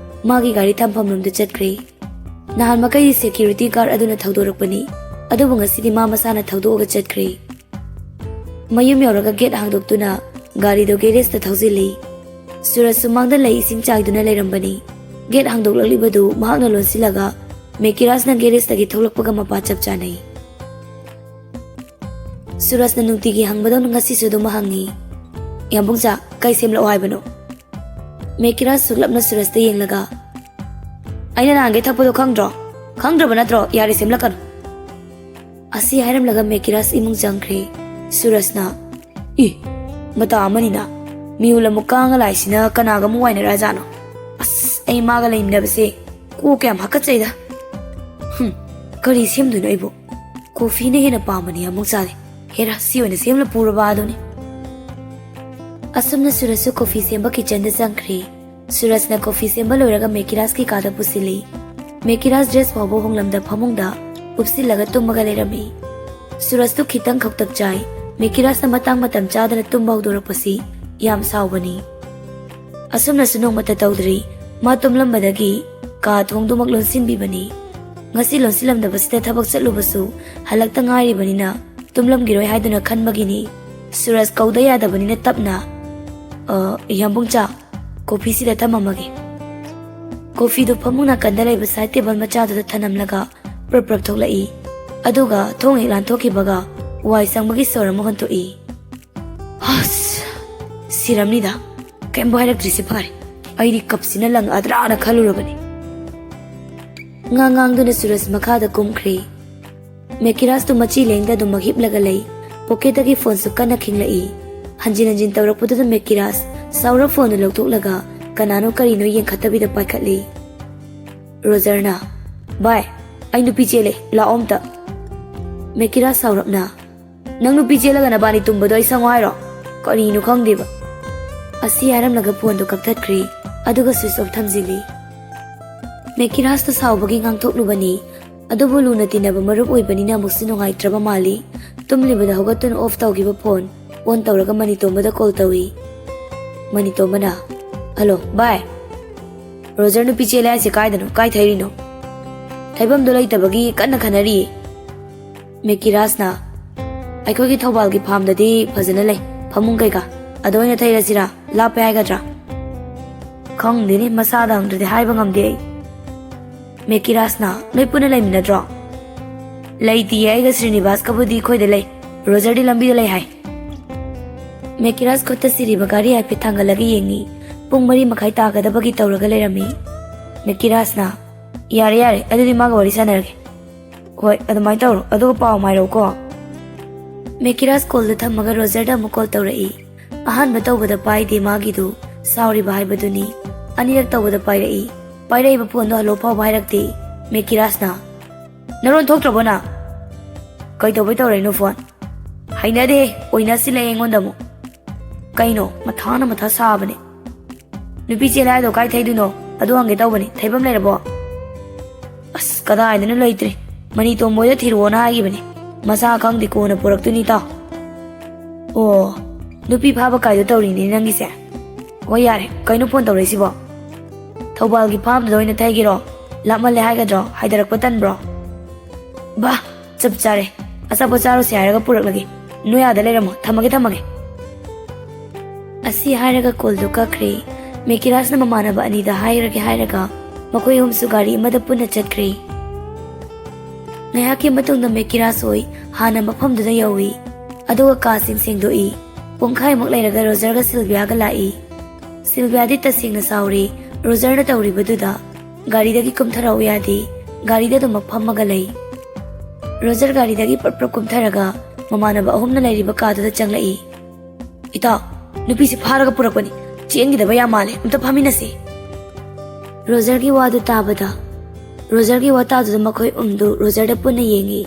ꯃꯥꯒꯤ ꯒꯥꯔꯤ ꯊꯝꯐꯝꯂꯣꯝꯗ ꯆꯠꯈ꯭ꯔꯦ꯫ ꯅꯍꯥꯟ ꯃꯈꯩꯗꯤ security guard ꯑꯗꯨꯅ ꯊꯧꯗꯣꯔꯛꯄꯅꯤ, ꯑꯗꯨꯕꯨ ꯉꯁꯤꯗꯤ ꯃꯥ ꯃꯁꯥꯅ ꯊꯧꯗꯣꯛꯑꯒ ꯆꯠꯈ꯭ꯔꯦ꯫ ꯃꯌꯨꯝ ꯌꯧꯔꯒ gate ꯍꯥꯡꯗꯣꯛꯇꯨꯅ ꯒꯥꯔꯤꯗꯨ garage ꯇ ꯊꯧꯖꯤꯜꯂꯤ꯫ ꯁꯨꯔꯖ ꯁꯨꯃꯥꯡꯗ ꯂꯩ ꯏꯁꯤꯡ ꯆꯥꯏꯗꯨꯅ ꯂꯩꯔꯝꯕꯅꯤ꯫ Gate ꯍꯥꯡꯗꯣꯛꯂꯛꯂꯤꯕꯗꯨ ꯃꯍꯥꯛꯅ ꯂꯣꯟꯁꯤꯜꯂꯒ ꯃꯦꯀꯤꯔꯥꯖꯅ garage ꯇꯒꯤ ꯊꯣꯛꯂꯛꯄꯒ ꯃꯄꯥ ꯆꯞ ꯆꯥꯅꯩ꯫ ꯁꯨꯔꯖꯅ ꯅꯨꯡꯇꯤꯒꯤ ꯍꯪꯕꯗꯧꯅ ꯉꯁꯤꯁꯨ ꯑꯗꯨꯝ ꯍꯪꯉꯤ꯫ "ꯌꯥꯝꯕꯨꯡꯆꯥ, ꯀꯩ ꯁꯦꯝꯂꯛꯑꯣ ꯍꯥꯏꯕꯅꯣ?" ꯃꯦꯀꯤꯔꯥꯖ ꯁꯨꯛꯂꯞꯅ ꯁꯨꯔꯖꯇ ꯌꯦꯡꯂꯒ, "ꯑꯩꯅ ꯅꯍꯥꯟꯒꯩ ꯊꯛꯄꯗꯣ ꯈꯪꯗ꯭ꯔꯣ? ꯈꯪꯗ꯭ꯔꯕ ꯅꯠꯇ꯭ꯔꯣ? ꯌꯥꯔꯦ, ꯁꯦꯝꯂꯛꯀꯅꯨ꯫" ꯑꯁꯤ ꯍꯥꯏꯔꯝꯂꯒ ꯃꯦꯀꯤꯔꯥꯖ ꯏꯃꯨꯡ ꯆꯪꯈ꯭ꯔꯦ꯫ ꯁꯨꯔꯖꯅ, "ꯏ, ꯃꯇꯥ ꯑꯃꯅꯤꯅ, ꯃꯤꯍꯨꯜ ꯑꯃꯨꯛ ꯀꯥꯡꯉ ꯂꯥꯏꯁꯤꯅ ꯀꯅꯥꯒ ꯑꯃꯨꯛ ꯋꯥꯏꯅꯔꯖꯥꯠꯅꯣ? ꯑꯁ, ꯑꯩ ꯃꯥꯒ ꯂꯩꯃꯤꯟꯅꯕꯁꯦ ꯀꯣꯛ ꯀꯌꯥꯝ ꯍꯥꯀꯠꯆꯩꯗ꯫ ꯍꯨꯝ, ꯀꯔꯤ ꯁꯦꯝꯗꯣꯏꯅꯣ ꯑꯩꯕꯨ? ꯀꯣꯐꯤꯅ ꯍꯦꯟꯅ ꯄꯥꯝꯕꯅꯤ ꯑꯃꯨꯛ ꯆꯥꯗꯦ꯫ ꯍꯦꯔꯥ, ꯁꯤ ꯑꯣꯏꯅ ꯁꯦꯝꯂ ꯄꯨꯔꯕ ꯑꯗꯨꯅꯤ꯫" ꯑꯁꯨꯝꯅ ꯁꯨꯔꯖꯁꯨ ꯀꯣꯐꯤ ꯁꯦꯝꯕ kitchen ꯗ ꯆꯪꯈ꯭ꯔꯦ꯫ ꯁꯨꯔꯖꯅ ꯀꯣꯐꯤ ꯁꯦꯝꯕ ꯂꯣꯏꯔꯒ ꯃꯦꯀꯤꯔꯥꯖꯀꯤ ꯀꯥꯗ ꯄꯨꯁꯤꯜꯂꯤ꯫ ꯃꯦꯀꯤꯔꯥꯖ dress ꯐꯥꯎꯕ ꯍꯣꯡꯂꯝꯗ ꯐꯃꯨꯡꯗ ꯎꯞꯁꯤꯜꯂꯒ ꯇꯨꯝꯃꯒ ꯂꯩꯔꯝꯃꯤ꯫ ꯁꯨꯔꯖꯇꯨ ꯈꯤꯇꯪ ꯈꯧꯇꯛ ꯆꯥꯏ꯫ ꯃꯦꯀꯤꯔꯥꯖꯅ ꯃꯇꯥꯡ ꯃꯇꯝ ꯆꯥꯗꯅ ꯇꯨꯝꯕ ꯍꯧꯗꯣꯔꯛꯄꯁꯤ ꯌꯥꯝ ꯁꯥꯎꯕꯅꯤ꯫ ꯑꯁꯨꯝꯅꯁꯨ ꯅꯣꯡꯃꯇ ꯇꯧꯗ꯭ꯔꯤ꯫ ꯃꯥ ꯇꯨꯝꯂꯝꯕꯗꯒꯤ ꯀꯥ ꯊꯣꯡꯗꯨꯃꯛ ꯂꯣꯟꯁꯤꯟꯕꯤꯕꯅꯤ꯫ ꯉꯁꯤ ꯂꯣꯟꯁꯤꯜꯂꯝꯗꯕꯁꯤꯗ ꯊꯕꯛ ꯆꯠꯂꯨꯕꯁꯨ ꯍꯜꯂꯛꯇ ꯉꯥꯏꯔꯤꯕꯅꯤꯅ ꯇꯨꯝꯂꯝꯈꯤꯔꯣꯏ ꯍꯥꯏꯗꯨꯅ ꯈꯟꯕꯒꯤꯅꯤ꯫ ꯁꯨꯔꯖ ꯀꯧꯗ ꯌꯥꯗꯕꯅꯤꯅ ꯇꯞꯅ, "ꯑ, ꯌꯥꯝꯕꯨꯡꯆꯥ, ꯀꯣꯐꯤꯁꯤꯗ ꯊꯝꯃꯝꯃꯒꯦ꯫" ꯀꯣꯐꯤꯗꯨ ꯐꯃꯨꯡ ꯅꯥꯀꯟꯗ ꯂꯩꯕ side table ꯃꯆꯥꯗꯨꯗ ꯊꯅꯝꯂꯒ ꯄ꯭ꯔꯞ ꯄ꯭ꯔꯞ ꯊꯣꯛꯂꯛꯏ꯫ ꯑꯗꯨꯒ ꯊꯣꯡ ꯍꯦꯛ ꯂꯥꯟꯊꯣꯛꯈꯤꯕꯒ ꯋꯥꯏ ꯁꯪꯕꯒꯤ ꯁꯣꯔ ꯑꯃ ꯍꯣꯟꯊꯣꯛꯏ꯫ "ꯑꯁ, ꯁꯤꯔꯝꯅꯤꯗ꯫ ꯀꯩꯝꯕꯨ ꯍꯥꯏꯔꯛꯇ꯭ꯔꯤꯁꯦ ꯐꯔꯦ꯫ ꯑꯩꯗꯤ ꯀꯞꯁꯤꯅ ꯂꯪꯉꯛꯑꯗ꯭ꯔꯥꯅ ꯈꯜꯂꯨꯔꯕꯅꯤ꯫" ꯉꯥꯡ ꯉꯥꯡꯗꯨꯅ ꯁꯨꯔꯖ ꯃꯈꯥꯗ ꯀꯨꯝꯈ꯭ꯔꯦ꯫ ꯃꯦꯀꯤꯔꯥꯖꯇꯨ ꯃꯆꯤ ꯂꯦꯡꯗ ꯑꯗꯨꯃꯛ ꯍꯤꯞꯂꯒ ꯂꯩ꯫ Pocket ꯇꯒꯤ phone ꯁꯨ ꯀꯟꯅ ꯈꯤꯡꯂꯛꯏ꯫ ꯍꯟꯖꯤꯟ ꯍꯟꯖꯤꯟ ꯇꯧꯔꯛꯄꯗꯨꯗ ꯃꯦꯀꯤꯔꯥꯖ ꯁꯥꯎꯔ phone ꯗꯨ ꯂꯧꯊꯣꯛꯂꯒ ꯀꯅꯥꯅꯣ ꯀꯔꯤꯅꯣ ꯌꯦꯡꯈꯠꯇꯕꯤꯗ ꯄꯥꯏꯈꯠꯂꯤ꯫ ꯔꯣꯖꯔꯅ, "ꯚꯥꯏ, ꯑꯩ ꯅꯨꯄꯤ ꯆꯦꯜꯂꯦ, ꯂꯥꯛꯑꯣ ꯑꯝꯇ꯫" ꯃꯦꯀꯤꯔꯥꯖ ꯁꯥꯎꯔꯞꯅ, "ꯅꯪ ꯅꯨꯄꯤ ꯆꯦꯜꯂꯒ ꯅꯕꯥꯅꯤ ꯇꯨꯝꯕꯗꯣ ꯑꯩ ꯁꯪꯉꯣ ꯍꯥꯏꯔꯣ? ꯀꯔꯤꯅꯣ ꯈꯪꯗꯦꯕ꯫" ꯑꯁꯤ ꯍꯥꯏꯔꯝꯂꯒ phone ꯗꯨ ꯀꯛꯊꯠꯈ꯭ꯔꯦ, ꯑꯗꯨꯒ switch off ꯊꯝꯖꯤꯜꯂꯤ꯫ ꯃꯦꯀꯤꯔꯥꯖꯇ ꯁꯥꯎꯕꯒꯤ ꯉꯥꯡꯊꯣꯛꯂꯨꯕꯅꯤ, ꯑꯗꯨꯕꯨ ꯂꯨꯅ ꯇꯤꯟꯅꯕ ꯃꯔꯨꯞ ꯑꯣꯏꯕꯅꯤꯅ ꯑꯃꯨꯛꯁꯨ ꯅꯨꯡꯉꯥꯏꯇ꯭ꯔꯕ ꯃꯥꯜꯂꯤ꯫ ꯇꯨꯝꯂꯤꯕꯗ ꯍꯧꯒꯠꯇꯨꯅ off ꯇꯧꯈꯤꯕ phone on ꯇꯧꯔꯒ ꯃꯅꯤꯇꯣꯝꯕꯗ call ꯇꯧꯏ꯫ ꯃꯅꯤꯇꯣꯝꯕꯅ, ꯍꯜꯂꯣ ꯚꯥꯏ, ꯔꯣꯖꯔ ꯅꯨꯄꯤ ꯆꯦꯜꯂꯦ ꯍꯥꯏꯁꯦ ꯀꯥꯏꯗꯅꯣ? ꯀꯥꯏ ꯊꯩꯔꯤꯅꯣ? ꯊꯩꯐꯝꯗꯣ ꯂꯩꯇꯕꯒꯤ ꯀꯟꯅ ꯈꯟꯅꯔꯤꯌꯦ꯫ ꯃꯦꯀꯤꯔꯥꯖꯅ, "ꯑꯩꯈꯣꯏꯒꯤ ꯊꯧꯕꯥꯜꯒꯤ ꯐꯥꯝꯗꯗꯤ ꯐꯖꯅ ꯂꯩ, ꯐꯃꯨꯡ ꯀꯩꯀꯥ꯫ ꯑꯗ ꯑꯣꯏꯅ ꯊꯩꯔꯁꯤꯔꯥ? ꯂꯥꯞꯄꯦ ꯍꯥꯏꯒꯗ꯭ꯔꯥ?" "ꯈꯪꯗꯦꯅꯦ, ꯃꯁꯥꯗ ꯍꯪꯗ꯭ꯔꯗꯤ ꯍꯥꯏꯕ ꯉꯝꯗꯦ ꯑꯩ꯫" "ꯃꯦꯀꯤꯔꯥꯖꯅ, ꯅꯣꯏ ꯄꯨꯟꯅ ꯂꯩꯃꯤꯟꯅꯗ꯭ꯔꯣ?" "ꯂꯩꯇꯤꯌꯦ, ꯑꯩꯒ ꯁ꯭ꯔꯤꯅꯤꯕꯥꯁꯀꯕꯨꯗꯤ ꯑꯩꯈꯣꯏꯗ ꯂꯩ꯫ ꯔꯣꯖꯔꯗꯤ ꯂꯝꯕꯤꯗ ꯂꯩ ꯍꯥꯏ꯫" ꯃꯦꯀꯤꯔꯥꯖ ꯈꯨꯠꯇ ꯁꯤꯔꯤꯕ ꯘꯔꯤ ꯍꯥꯏꯐꯦꯠ ꯊꯥꯡꯒꯠꯂꯒ ꯌꯦꯡꯉꯤ꯫ ꯄꯨꯡ ꯃꯔꯤ ꯃꯈꯥꯏ ꯇꯥꯒꯗꯕꯒꯤ ꯇꯧꯔꯒ ꯂꯩꯔꯝꯃꯤ꯫ ꯃꯦꯀꯤꯔꯥꯖꯅ, "ꯌꯥꯔꯦ, ꯌꯥꯔꯦ, ꯑꯗꯨꯗꯤ ꯃꯥꯒ ꯋꯥꯔꯤ ꯁꯥꯟꯅꯔꯒꯦ꯫" "ꯍꯣꯏ, ꯑꯗꯨꯃꯥꯏꯅ ꯇꯧꯔꯣ, ꯑꯗꯨꯒ ꯄꯥꯎ ꯑꯃ ꯍꯥꯏꯔꯛꯎꯀꯣ꯫" ꯃꯦꯀꯤꯔꯥꯖ ꯀꯣꯜꯗ ꯊꯝꯃꯒ ꯔꯣꯖꯔꯗ ꯑꯃꯨꯛ ꯀꯣꯜ ꯇꯧꯔꯛꯏ꯫ ꯑꯍꯥꯟꯕ ꯇꯧꯕꯗ ꯄꯥꯏꯗꯦ ꯃꯥꯒꯤꯗꯨ, ꯁꯥꯎꯔꯤꯕ ꯍꯥꯏꯕꯗꯨꯅꯤ꯫ ꯑꯅꯤꯔꯛ ꯇꯧꯕꯗ ꯄꯥꯏꯔꯛꯏ꯫ ꯄꯥꯏꯔꯛꯏꯕ ꯐꯣꯟꯗꯣ ꯍꯜꯂꯣ ꯐꯥꯎꯕ ꯍꯥꯏꯔꯛꯇꯦ꯫ ꯃꯦꯀꯤꯔꯥꯖꯅ, "ꯅꯔꯣꯟ ꯊꯣꯛꯇ꯭ꯔꯕꯣ ꯅꯪ? ꯀꯩꯗꯧꯕꯩ ꯇꯧꯔꯛꯏꯅꯣ ꯐꯣꯟ? ꯍꯩꯅꯗꯦ, ꯑꯣꯏꯅꯁꯤꯜꯂꯛꯑꯦ ꯑꯩꯉꯣꯟꯗ ꯑꯃꯨꯛ꯫ ꯀꯩꯅꯣ, ꯃꯊꯥꯅ ꯃꯊꯥ ꯁꯥꯕꯅꯦ꯫ ꯅꯨꯄꯤ ꯆꯦꯜꯂꯦ ꯍꯥꯏꯗꯣ ꯀꯥꯏ ꯊꯩꯗꯣꯏꯅꯣ? ꯑꯗꯨ ꯍꯪꯒꯦ ꯇꯧꯕꯅꯦ, ꯊꯩꯐꯝ ꯂꯩꯔꯕꯣ?" "ꯑꯁ, ꯀꯗꯥꯏꯗꯅꯣ ꯂꯩꯇ꯭ꯔꯤ꯫ ꯃꯅꯤ ꯇꯣꯝꯕꯣꯏꯗ ꯊꯤꯔꯨꯑꯣꯅ ꯍꯥꯏꯈꯤꯕꯅꯦ꯫ ꯃꯁꯥ ꯈꯪꯗꯦ, ꯀꯣꯟꯅ ꯄꯨꯔꯛꯇꯣꯏꯅꯤ ꯏꯇꯥꯎ꯫" "ꯑꯣ, ꯅꯨꯄꯤ ꯐꯥꯕ ꯀꯥꯏꯗꯣ ꯇꯧꯔꯤꯅꯦ ꯅꯪꯒꯤꯁꯦ꯫ ꯍꯣꯏ ꯌꯥꯔꯦ, ꯀꯩꯅꯣ ꯐꯣꯟ ꯇꯧꯔꯛꯏꯁꯤꯕꯣ? ꯊꯧꯕꯥꯜꯒꯤ ꯐꯥꯝꯗꯨꯗ ꯑꯣꯏꯅ ꯊꯩꯒꯦꯔꯣ? ꯂꯥꯞꯃꯜꯂꯦ ꯍꯥꯏꯒꯗ꯭ꯔꯣ? ꯍꯥꯏꯊꯔꯛꯄ ꯇꯟꯕ꯭ꯔꯣ?" "ꯕꯥ, ꯆꯞ ꯆꯥꯔꯦ꯫ ꯑꯆꯥꯄꯣꯠ ꯆꯥꯔꯨꯁꯦ ꯍꯥꯏꯔꯒ ꯄꯨꯔꯛꯂꯒꯦ꯫ ꯅꯣꯏ ꯑꯥꯗ ꯂꯩꯔꯝꯃꯣ꯫ ꯊꯝꯃꯒꯦ, ꯊꯝꯃꯒꯦ꯫" ꯑꯁꯤ ꯍꯥꯏꯔꯒ ꯀꯣꯜꯗꯨ ꯀꯛꯈ꯭ꯔꯦ꯫ ꯃꯦꯀꯤꯔꯥꯖꯅ ꯃꯃꯥꯟꯅꯕ ꯑꯅꯤꯗ ꯍꯥꯏꯔꯒꯦ ꯍꯥꯏꯔꯒ ꯃꯈꯣꯏ ꯑꯍꯨꯝꯁꯨ ꯒꯥꯔꯤ ꯑꯃꯗ ꯄꯨꯟꯅ ꯆꯠꯈ꯭ꯔꯦ꯫ ꯉꯥꯏꯍꯥꯛꯀꯤ ꯃꯇꯨꯡꯗ ꯃꯦꯀꯤꯔꯥꯖ ꯍꯣꯏ ꯍꯥꯟꯅ ꯃꯐꯝꯗꯨꯗ ꯌꯧꯏ꯫ ꯑꯗꯨꯒ ꯀꯥꯁꯤꯡ ꯁꯦꯡꯗꯣꯛꯏ꯫ ꯄꯨꯡꯈꯥꯏꯃꯨꯛ ꯂꯩꯔꯒ ꯔꯣꯖꯔꯒ ꯁꯤꯜꯚꯤꯌꯥꯒ ꯂꯥꯛꯏ꯫ ꯁꯤꯜꯚꯤꯌꯥꯗꯤ ꯇꯁꯦꯡꯅ ꯁꯥꯎꯔꯦ ꯔꯣꯖꯔꯅ ꯇꯧꯔꯤꯕꯗꯨꯗ꯫ ꯒꯥꯔꯤꯗꯒꯤ ꯀꯨꯝꯊꯔꯛꯎ ꯌꯥꯗꯦ꯫ ꯒꯥꯔꯤꯗ ꯑꯗꯨꯃꯛ ꯐꯝꯃꯒ ꯂꯩ꯫ ꯔꯣꯖꯔ ꯒꯥꯔꯤꯗꯒꯤ ꯄ꯭ꯔꯞ ꯄ꯭ꯔꯞ ꯀꯨꯝꯊꯔꯒ ꯃꯃꯥꯟꯅꯕ ꯑꯍꯨꯝꯅ ꯂꯩꯔꯤꯕ ꯀꯥꯗꯨꯗ ꯆꯪꯂꯛꯏ꯫ "ꯏꯇꯥꯎ, ꯅꯨꯄꯤꯁꯤ ꯐꯥꯔꯒ ꯄꯨꯔꯛꯄꯅꯤ꯫ ꯆꯦꯟꯈꯤꯗꯕ ꯌꯥꯝ ꯃꯥꯜꯂꯦ, ꯑꯝꯇ ꯐꯥꯃꯤꯟꯅꯁꯤ꯫" ꯔꯣꯖꯔꯒꯤ ꯋꯥꯗꯨ ꯇꯥꯕꯗ, ꯔꯣꯖꯔꯒꯤ ꯋꯥꯇꯥꯗꯨꯗ ꯃꯈꯣꯏ ꯑꯍꯨꯝꯗꯨ ꯔꯣꯖꯔꯗ ꯄꯨꯟꯅ ꯌꯦꯡꯏ꯫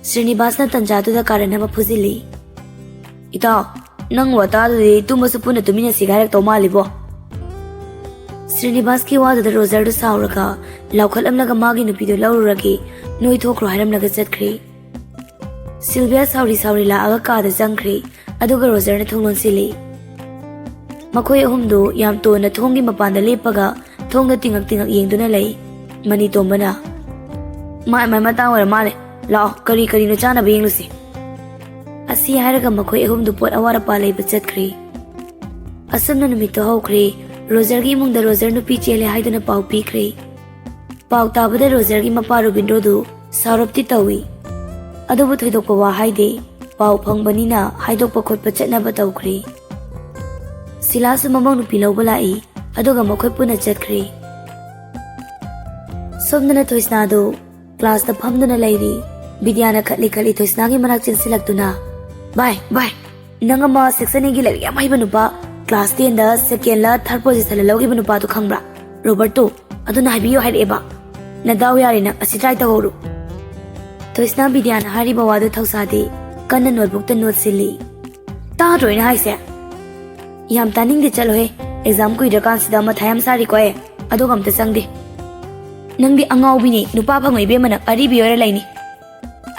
ꯁ꯭ꯔꯤꯅꯤꯕꯥꯁꯅ ꯇꯟꯖꯥꯗꯨꯗ ꯀꯥꯔꯟ ꯑꯃ ꯐꯨꯖꯤꯜꯂꯤ꯫ "ꯏꯇꯥꯎ, ꯅꯪ ꯋꯥꯇꯥꯗꯨꯗꯤ ꯇꯨꯝꯃꯁꯨ ꯄꯨꯟꯅ ꯇꯨꯃꯤꯟꯅꯁꯤꯒ ꯍꯥꯏꯔꯛꯇꯧ ꯃꯥꯜꯂꯤꯕꯣ꯫" ꯁ꯭ꯔꯤꯅꯤꯕꯥꯁꯀꯤ ꯋꯥꯗꯨꯗ ꯔꯣꯖꯔꯗꯨ ꯁꯥꯎꯔꯒ ꯂꯥꯎꯈꯠꯂꯝꯂꯒ ꯃꯥꯒꯤ ꯅꯨꯄꯤꯗꯨ ꯂꯧꯔꯨꯔꯒꯦ, ꯅꯣꯏ ꯊꯣꯛꯈ꯭ꯔꯣ ꯍꯥꯏꯔꯝꯂꯒ ꯆꯠꯈ꯭ꯔꯦ꯫ ꯁꯤꯜꯚꯤꯌꯥ ꯁꯥꯎꯔꯤ ꯁꯥꯎꯔꯤ ꯂꯥꯛꯑꯒ ꯀꯥꯗ ꯆꯪꯈ꯭ꯔꯦ, ꯑꯗꯨꯒ ꯔꯣꯖꯔꯅ ꯊꯣꯡ ꯂꯣꯟꯁꯤꯜꯂꯤ꯫ ꯃꯈꯣꯏ ꯑꯍꯨꯝꯗꯨ ꯌꯥꯝ ꯇꯣꯟꯅ ꯊꯣꯡꯒꯤ ꯃꯄꯥꯟꯗ ꯂꯦꯞꯄꯒ ꯊꯣꯡꯗ ꯇꯤꯡꯉꯛ ꯇꯤꯡꯉꯛ ꯌꯦꯡꯗꯨꯅ ꯂꯩ꯫ ꯃꯅꯤꯇꯣꯝꯕꯅ, "ꯃꯥꯏ ꯃꯥꯏ ꯃꯇꯥꯡ ꯑꯣꯏꯔ ꯃꯥꯜꯂꯦ꯫ ꯂꯥꯛꯑꯣ, ꯀꯔꯤ ꯀꯔꯤꯅꯣ ꯆꯥꯅꯕ ꯌꯦꯡꯂꯨꯁꯤ"꯫ ꯑꯁꯤ ꯍꯥꯏꯔꯒ ꯃꯈꯣꯏ ꯑꯍꯨꯝꯗꯨ ꯄꯣꯠ ꯑꯋꯥꯠ ꯑꯄꯥ ꯂꯩꯕ ꯆꯠꯈ꯭ꯔꯦ꯫ ꯑꯁꯨꯝꯅ ꯅꯨꯃꯤꯠꯇꯣ ꯍꯧꯈ꯭ꯔꯦ꯫ ꯔꯣꯖꯔꯒꯤ ꯏꯃꯨꯡꯗ ꯔꯣꯖꯔ ꯅꯨꯄꯤ ꯆꯦꯜꯂꯦ ꯍꯥꯏꯗꯨꯅ ꯄꯥꯎ ꯄꯤꯈ꯭ꯔꯦ꯫ ꯄꯥꯎ ꯇꯥꯕꯗ ꯔꯣꯖꯔꯒꯤ ꯃꯄꯥ ꯔꯣꯕꯤꯟꯗ꯭ꯔꯣꯗꯨ ꯁꯥꯎꯔꯞꯇꯤ ꯇꯧꯏ꯫ ꯑꯗꯨꯕꯨ ꯊꯣꯏꯗꯣꯛꯄ ꯋꯥ ꯍꯥꯏꯗꯦ꯫ ꯄꯥꯎ ꯐꯪꯕꯅꯤꯅ ꯍꯥꯏꯗꯣꯛꯄ ꯈꯣꯠꯄ ꯆꯠꯅꯕ ꯇꯧꯈ꯭ꯔꯦ꯫ ꯁꯤꯂꯥꯁꯨ ꯃꯃꯧ ꯅꯨꯄꯤ ꯂꯧꯕ ꯂꯥꯛꯏ꯫ ꯑꯗꯨꯒ ꯃꯈꯣꯏ ꯄꯨꯟꯅ ꯆꯠꯈ꯭ꯔꯦ꯫ ꯁꯣꯝꯗꯅ ꯊꯣꯏꯁꯅꯥꯗꯨ ꯀ꯭ꯂꯥꯁꯇ ꯐꯝꯗꯨꯅ ꯂꯩꯔꯤ꯫ ꯕꯤꯗ꯭ꯌꯥꯅ ꯈꯠꯂꯤ ꯈꯠꯂꯤ ꯊꯣꯏꯁꯅꯥꯒꯤ ꯃꯅꯥꯛ ꯆꯦꯟꯁꯤꯜꯂꯛꯇꯨꯅ, "ꯚꯥꯏ, ꯚꯥꯏ, ꯅꯪ ꯑꯃ section A ꯒꯤ ꯂꯥꯏꯔꯤꯛ ꯌꯥꯝ ꯍꯩꯕ ꯅꯨꯄꯥ, class ten ꯗ second ꯂ third position ꯂ ꯂꯧꯈꯤꯕ ꯅꯨꯄꯥꯗꯨ ꯈꯪꯕ꯭ꯔꯥ? ꯔꯣꯕꯔꯠꯇꯨ, ꯑꯗꯨꯅ ꯍꯥꯏꯕꯤꯌꯨ ꯍꯥꯏꯔꯛꯑꯦꯕ꯫ ꯅꯗꯥꯎ ꯌꯥꯔꯦ ꯅꯪ, ꯑꯁꯤ try ꯇꯧꯍꯧꯔꯣ"꯫ ꯊꯣꯏꯁꯅꯥ ꯕꯤꯗ꯭ꯌꯥꯅ ꯍꯥꯏꯔꯤꯕ ꯋꯥꯗꯨ ꯊꯧꯁꯥꯗꯦ꯫ ꯀꯟꯅ notebook ꯇ note ꯁꯤꯜꯂꯤ꯫ "ꯇꯥꯗ꯭ꯔꯣ ꯑꯩꯅ ꯍꯥꯏꯁꯦ?" "ꯌꯥꯝ ꯇꯥꯅꯤꯡꯗꯦ, ꯆꯠꯂꯣꯍꯦ꯫ Exam ꯀꯨꯏꯗ꯭ꯔꯀꯥꯟꯁꯤꯗ ꯃꯊꯥ ꯌꯥꯝ ꯁꯥꯔꯤꯀꯣ ꯑꯩ꯫ ꯑꯗꯨꯒ ꯑꯝꯇ ꯆꯪꯗꯦ꯫ ꯅꯪꯗꯤ ꯑꯉꯥꯎꯕꯤꯅꯤ, ꯅꯨꯄꯥ ꯐꯪꯉꯣꯏ ꯏꯕꯦꯝꯃ, ꯅꯪ ꯑꯔꯤꯕꯤ ꯑꯣꯏꯔ ꯂꯩꯅꯤ"꯫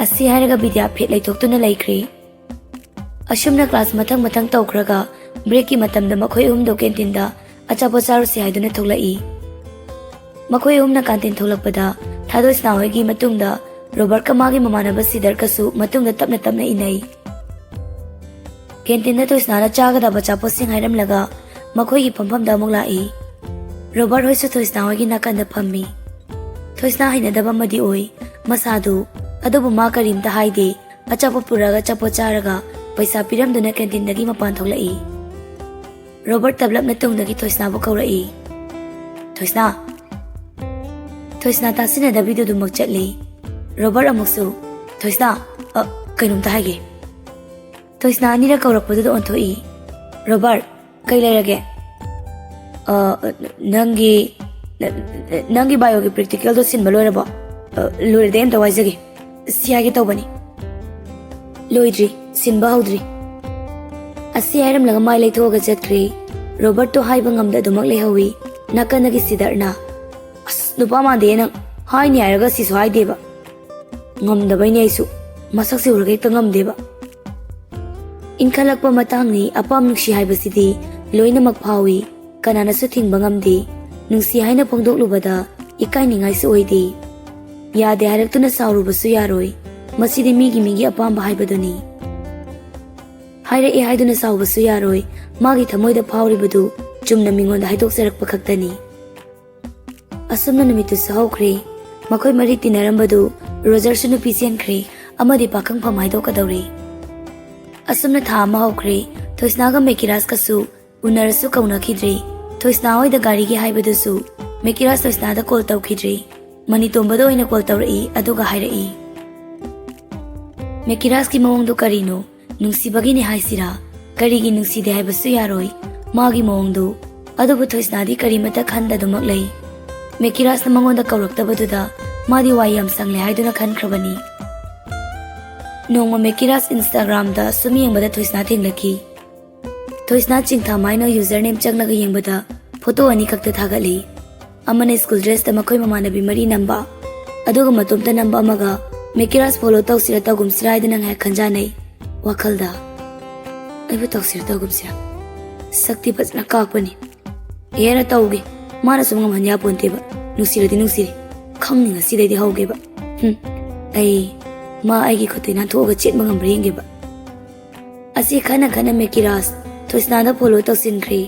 ꯑꯁꯤ ꯍꯥꯏꯔꯒ ꯕꯤꯗ꯭ꯌꯥ ꯐꯦꯠ ꯂꯩꯊꯣꯛꯇꯨꯅ ꯂꯩꯈ꯭ꯔꯦ꯫ ꯑꯁꯨꯝꯅ class ꯃꯊꯪ ꯃꯊꯪ ꯇꯧꯈ꯭ꯔꯒ break ꯀꯤ ꯃꯇꯝꯗ ꯃꯈꯣꯏ ꯑꯍꯨꯝꯗꯣ canteen ꯗ ꯑꯆꯥꯄꯣꯠ ꯆꯥꯔꯨꯁꯤ ꯍꯥꯏꯗꯨꯅ ꯊꯣꯛꯂꯛꯏ꯫ ꯃꯈꯣꯏ ꯑꯍꯨꯝꯅ canteen ꯊꯣꯛꯂꯛꯄꯗ ꯊꯥꯗꯣꯏꯁꯅꯥ ꯍꯣꯏꯒꯤ ꯃꯇꯨꯡꯗ ꯔꯣꯕꯔꯠꯀ ꯃꯥꯒꯤ ꯃꯃꯥꯟꯅꯕ ꯁꯤꯗꯔꯀꯁꯨ ꯃꯇꯨꯡꯗ ꯇꯞꯅ ꯇꯞꯅ ꯏꯟꯅꯩ꯫ Canteen ꯗ ꯊꯣꯏꯁꯅꯥꯅ ꯆꯥꯒꯗꯕ ꯑꯆꯥꯄꯣꯠꯁꯤꯡ ꯍꯥꯏꯔꯝꯂꯒ ꯃꯈꯣꯏꯒꯤ ꯐꯝꯐꯝꯗ ꯑꯃꯨꯛ ꯂꯥꯛꯏ꯫ ꯔꯣꯕꯔꯠ ꯍꯣꯏꯁꯨ ꯊꯣꯏꯁꯅꯥ ꯍꯣꯏꯒꯤ ꯅꯥꯀꯟꯗ ꯐꯝꯃꯤ꯫ ꯊꯣꯏꯁꯅꯥ ꯍꯩꯅꯗꯕ ꯑꯃꯗꯤ ꯑꯣꯏ ꯃꯁꯥꯗꯨ, ꯑꯗꯨꯕꯨ ꯃꯥ ꯀꯔꯤꯝꯇ ꯍꯥꯏꯗꯦ꯫ ꯑꯆꯥꯄꯣꯠ ꯄꯨꯔꯛꯑꯒ ꯑꯆꯥꯄꯣꯠ ꯆꯥꯔꯒ ꯄꯩꯁꯥ ꯄꯤꯔꯝꯗꯨꯅ canteen ꯗꯒꯤ ꯃꯄꯥꯟ ꯊꯣꯛꯂꯛꯏ꯫ ꯔꯣꯕꯔꯠ ꯇꯞꯂꯞꯅ ꯇꯨꯡꯗꯒꯤ ꯊꯣꯏꯁꯅꯥꯕꯨ ꯀꯧꯔꯛꯏ꯫ "ꯊꯣꯏꯁꯅꯥ!" ꯊꯣꯏꯁꯅꯥ ꯇꯥꯁꯤꯟꯅꯗꯕꯤꯗꯨ ꯑꯗꯨꯃꯛ ꯆꯠꯂꯤ꯫ ꯔꯣꯕꯔꯠ ꯑꯃꯨꯛꯁꯨ, "ꯊꯣꯏꯁꯅꯥ, ꯑ, ꯀꯩꯅꯣꯝꯇ ꯍꯥꯏꯒꯦ"꯫ ꯊꯣꯏꯁꯅꯥ ꯑꯅꯤꯔꯛ ꯀꯧꯔꯛꯄꯗꯨꯗ ꯑꯣꯟꯊꯣꯛꯏ꯫ "ꯔꯣꯕꯔꯠ, ꯀꯩ ꯂꯩꯔꯒꯦ?" "ꯑ, ꯅꯪꯒꯤ, ꯅ-, ꯅꯪꯒꯤ bio ꯒꯤ practical ꯗꯣ ꯁꯤꯟꯕ ꯂꯣꯏꯔꯕꯣ?" "ꯑ, ꯂꯣꯏꯔꯗꯤ ꯑꯩ ꯑꯝꯇ ꯋꯥꯏꯖꯒꯦ꯫ ꯁꯤ ꯍꯥꯏꯒꯦ ꯇꯧꯕꯅꯤ"꯫ "ꯂꯣꯏꯗ꯭ꯔꯤ, ꯁꯤꯟꯕ ꯍꯧꯗ꯭ꯔꯤ"꯫ ꯑꯁꯤ ꯍꯥꯏꯔꯝꯂꯒ ꯃꯥꯏ ꯂꯩꯊꯣꯛꯑꯒ ꯆꯠꯈ꯭ꯔꯦ꯫ ꯔꯣꯕꯔꯠꯇꯣ ꯍꯥꯏꯕ ꯉꯝꯗ ꯑꯗꯨꯃꯛ ꯂꯩꯍꯧꯏ꯫ ꯅꯥꯀꯟꯗꯒꯤ ꯁꯤꯗꯔꯅ, "ꯑꯁ, ꯅꯨꯄꯥ ꯃꯥꯟꯗꯦ ꯅꯪ, ꯍꯥꯏꯅꯤ ꯍꯥꯏꯔꯒ ꯁꯤꯁꯨ ꯍꯥꯏꯗꯦꯕ"꯫ ꯉꯝꯗꯕꯩꯅꯦ ꯑꯩꯁꯨ, ꯃꯁꯛꯁꯦ ꯎꯔꯒ ꯍꯦꯛꯇ ꯉꯝꯗꯦꯕ꯫ ꯏꯟꯈꯠꯂꯛꯄ ꯃꯇꯥꯡꯅꯤ, ꯑꯄꯥꯝ ꯅꯨꯡꯁꯤ ꯍꯥꯏꯕꯁꯤꯗꯤ ꯂꯣꯏꯅꯃꯛ ꯐꯥꯎꯏ꯫ ꯀꯅꯥꯅꯁꯨ ꯊꯤꯡꯕ ꯉꯝꯗꯦ꯫ ꯅꯨꯡꯁꯤ ꯍꯥꯏꯅ ꯐꯣꯡꯗꯣꯛꯂꯨꯕꯗ ꯏꯀꯥꯏꯅꯤꯡꯉꯥꯏꯁꯨ ꯑꯣꯏꯗꯦ꯫ ꯌꯥꯗꯦ ꯍꯥꯏꯔꯛꯇꯨꯅ ꯁꯥꯎꯔꯨꯕꯁꯨ ꯌꯥꯔꯣꯏ꯫ ꯃꯁꯤꯗꯤ ꯃꯤꯒꯤ ꯃꯤꯒꯤ ꯑꯄꯥꯝꯕ ꯍꯥꯏꯕꯗꯨꯅꯤ꯫ ꯍꯥꯏꯔꯛꯑꯦ ꯍꯥꯏꯗꯨꯅ ꯁꯥꯎꯕꯁꯨ ꯌꯥꯔꯣꯏ꯫ ꯃꯥꯒꯤ ꯊꯃꯣꯏꯗ ꯐꯥꯎꯔꯤꯕꯗꯨ ꯆꯨꯝꯅ ꯃꯤꯉꯣꯟꯗ ꯍꯥꯏꯗꯣꯛꯆꯔꯛꯄ ꯈꯛꯇꯅꯤ꯫ ꯑꯁꯨꯝꯅ ꯅꯨꯃꯤꯠꯇꯨꯁꯨ ꯍꯧꯈ꯭ꯔꯦ꯫ ꯃꯈꯣꯏ ꯃꯔꯤ ꯇꯤꯟꯅꯔꯝꯕꯗꯨ ꯔꯣꯖꯔꯁꯨ ꯅꯨꯄꯤ ꯆꯦꯟꯈ꯭ꯔꯦ꯫ ꯑꯃꯗꯤ ꯄꯥꯈꯪꯐꯝ ꯍꯥꯏꯗꯣꯛꯀꯗꯧꯔꯦ꯫ ꯑꯁꯨꯝꯅ ꯊꯥ ꯑꯃ ꯍꯧꯈ꯭ꯔꯦ꯫ ꯊꯣꯏꯁꯅꯥꯒ ꯃꯦꯀꯤꯔꯥꯖꯀꯁꯨ ꯎꯅꯔꯁꯨ ꯀꯧꯅꯈꯤꯗ꯭ꯔꯦ꯫ ꯊꯣꯏꯁꯅꯥ ꯍꯣꯏꯗ ꯒꯥꯔꯤꯒꯤ ꯍꯥꯏꯕꯗꯨꯁꯨ ꯃꯦꯀꯤꯔꯥꯖ ꯊꯣꯏꯁꯅꯥꯗ ꯀꯣꯜ ꯇꯧꯈꯤꯗ꯭ꯔꯦ꯫ ꯃꯅꯤꯇꯣꯝꯕꯗ ꯑꯣꯏꯅ ꯀꯣꯜ ꯇꯧꯔꯛꯏ, ꯑꯗꯨꯒ ꯍꯥꯏꯔꯛꯏ, "ꯃꯦꯀꯤꯔꯥꯖꯀꯤ ꯃꯑꯣꯡꯗꯨ ꯀꯔꯤꯅꯣ? ꯅꯨꯡꯁꯤꯕꯒꯤꯅꯤ ꯍꯥꯏꯁꯤꯔꯥ? ꯀꯔꯤꯒꯤ ꯅꯨꯡꯁꯤꯗꯦ ꯍꯥꯏꯕꯁꯨ ꯌꯥꯔꯣꯏ ꯃꯥꯒꯤ ꯃꯑꯣꯡꯗꯨ꯫ ꯑꯗꯨꯕꯨ ꯊꯣꯏꯁꯅꯥꯗꯤ ꯀꯔꯤꯃꯠꯇ ꯈꯟꯗꯗꯨꯃꯛ ꯂꯩ꯫ ꯃꯦꯀꯤꯔꯥꯖꯅ ꯃꯉꯣꯟꯗ ꯀꯧꯔꯛꯇꯕꯗꯨꯗ ꯃꯥꯗꯤ ꯋꯥꯏ ꯌꯥꯝ ꯁꯪꯂꯦ ꯍꯥꯏꯗꯨꯅ ꯈꯟꯈ꯭ꯔꯕꯅꯤ"꯫ ꯅꯣꯡꯃ ꯃꯦꯀꯤꯔꯥꯖ Instagram-ꯗ ꯁꯨꯝ ꯌꯦꯡꯕꯗ ꯊꯣꯏꯁꯅꯥ ꯊꯦꯡꯅꯈꯤ꯫ ꯊꯣꯏꯁꯅꯥ ꯆꯤꯡꯊꯥ ꯃꯥꯏꯅ username ꯆꯪꯂꯒ ꯌꯦꯡꯕꯗ ꯐꯣꯇꯣ ꯑꯅꯤꯈꯛꯇ ꯊꯥꯒꯠꯂꯤ꯫ ꯑꯃꯅ school dress-ꯇ ꯃꯈꯣꯏ ꯃꯃꯥꯟꯅꯕꯤ ꯃꯔꯤ ꯅꯝꯕ, ꯑꯗꯨꯒ ꯃꯇꯣꯝꯇ ꯅꯝꯕ ꯑꯃꯒ꯫ "ꯃꯦꯀꯤꯔꯥꯖ follow ꯇꯧꯁꯤꯔ ꯇꯧꯒꯨꯝꯁꯤꯔ ꯍꯥꯏꯗꯅ ꯉꯥꯏꯍꯥꯛ ꯈꯟꯖꯥꯅꯩ ꯋꯥꯈꯜꯗ꯫ ꯑꯩꯕꯨ ꯇꯧꯁꯤꯔ ꯇꯧꯒꯨꯝꯁꯤꯔ? ꯁꯛꯇꯤ ꯐꯖꯅ ꯀꯥꯛꯄꯅꯤ꯫ ꯍꯦꯔꯥ ꯇꯧꯒꯦ, ꯃꯥꯅ ꯁꯨꯝ ꯉꯝꯍꯟ ꯌꯥꯄꯣꯟꯇꯦꯕ꯫ ꯅꯨꯡꯁꯤꯔꯗꯤ ꯅꯨꯡꯁꯤꯔꯦ, ꯈꯪꯅꯤ ꯉꯁꯤꯗꯩꯗꯤ ꯍꯧꯒꯦꯕ꯫ ꯍꯨꯝ, ꯑꯩ ꯃꯥ ꯑꯩꯒꯤ ꯈꯨꯠꯇꯩ ꯅꯥꯟꯊꯣꯛꯑꯒ ꯆꯦꯟꯕ ꯉꯝꯕ꯭ꯔꯥ ꯌꯦꯡꯒꯦꯕ"꯫ ꯑꯁꯤ ꯈꯟꯅ ꯈꯟꯅ ꯃꯦꯀꯤꯔꯥꯖ ꯊꯣꯏꯁꯅꯥꯗ follow ꯇꯧꯁꯤꯟꯈ꯭ꯔꯦ꯫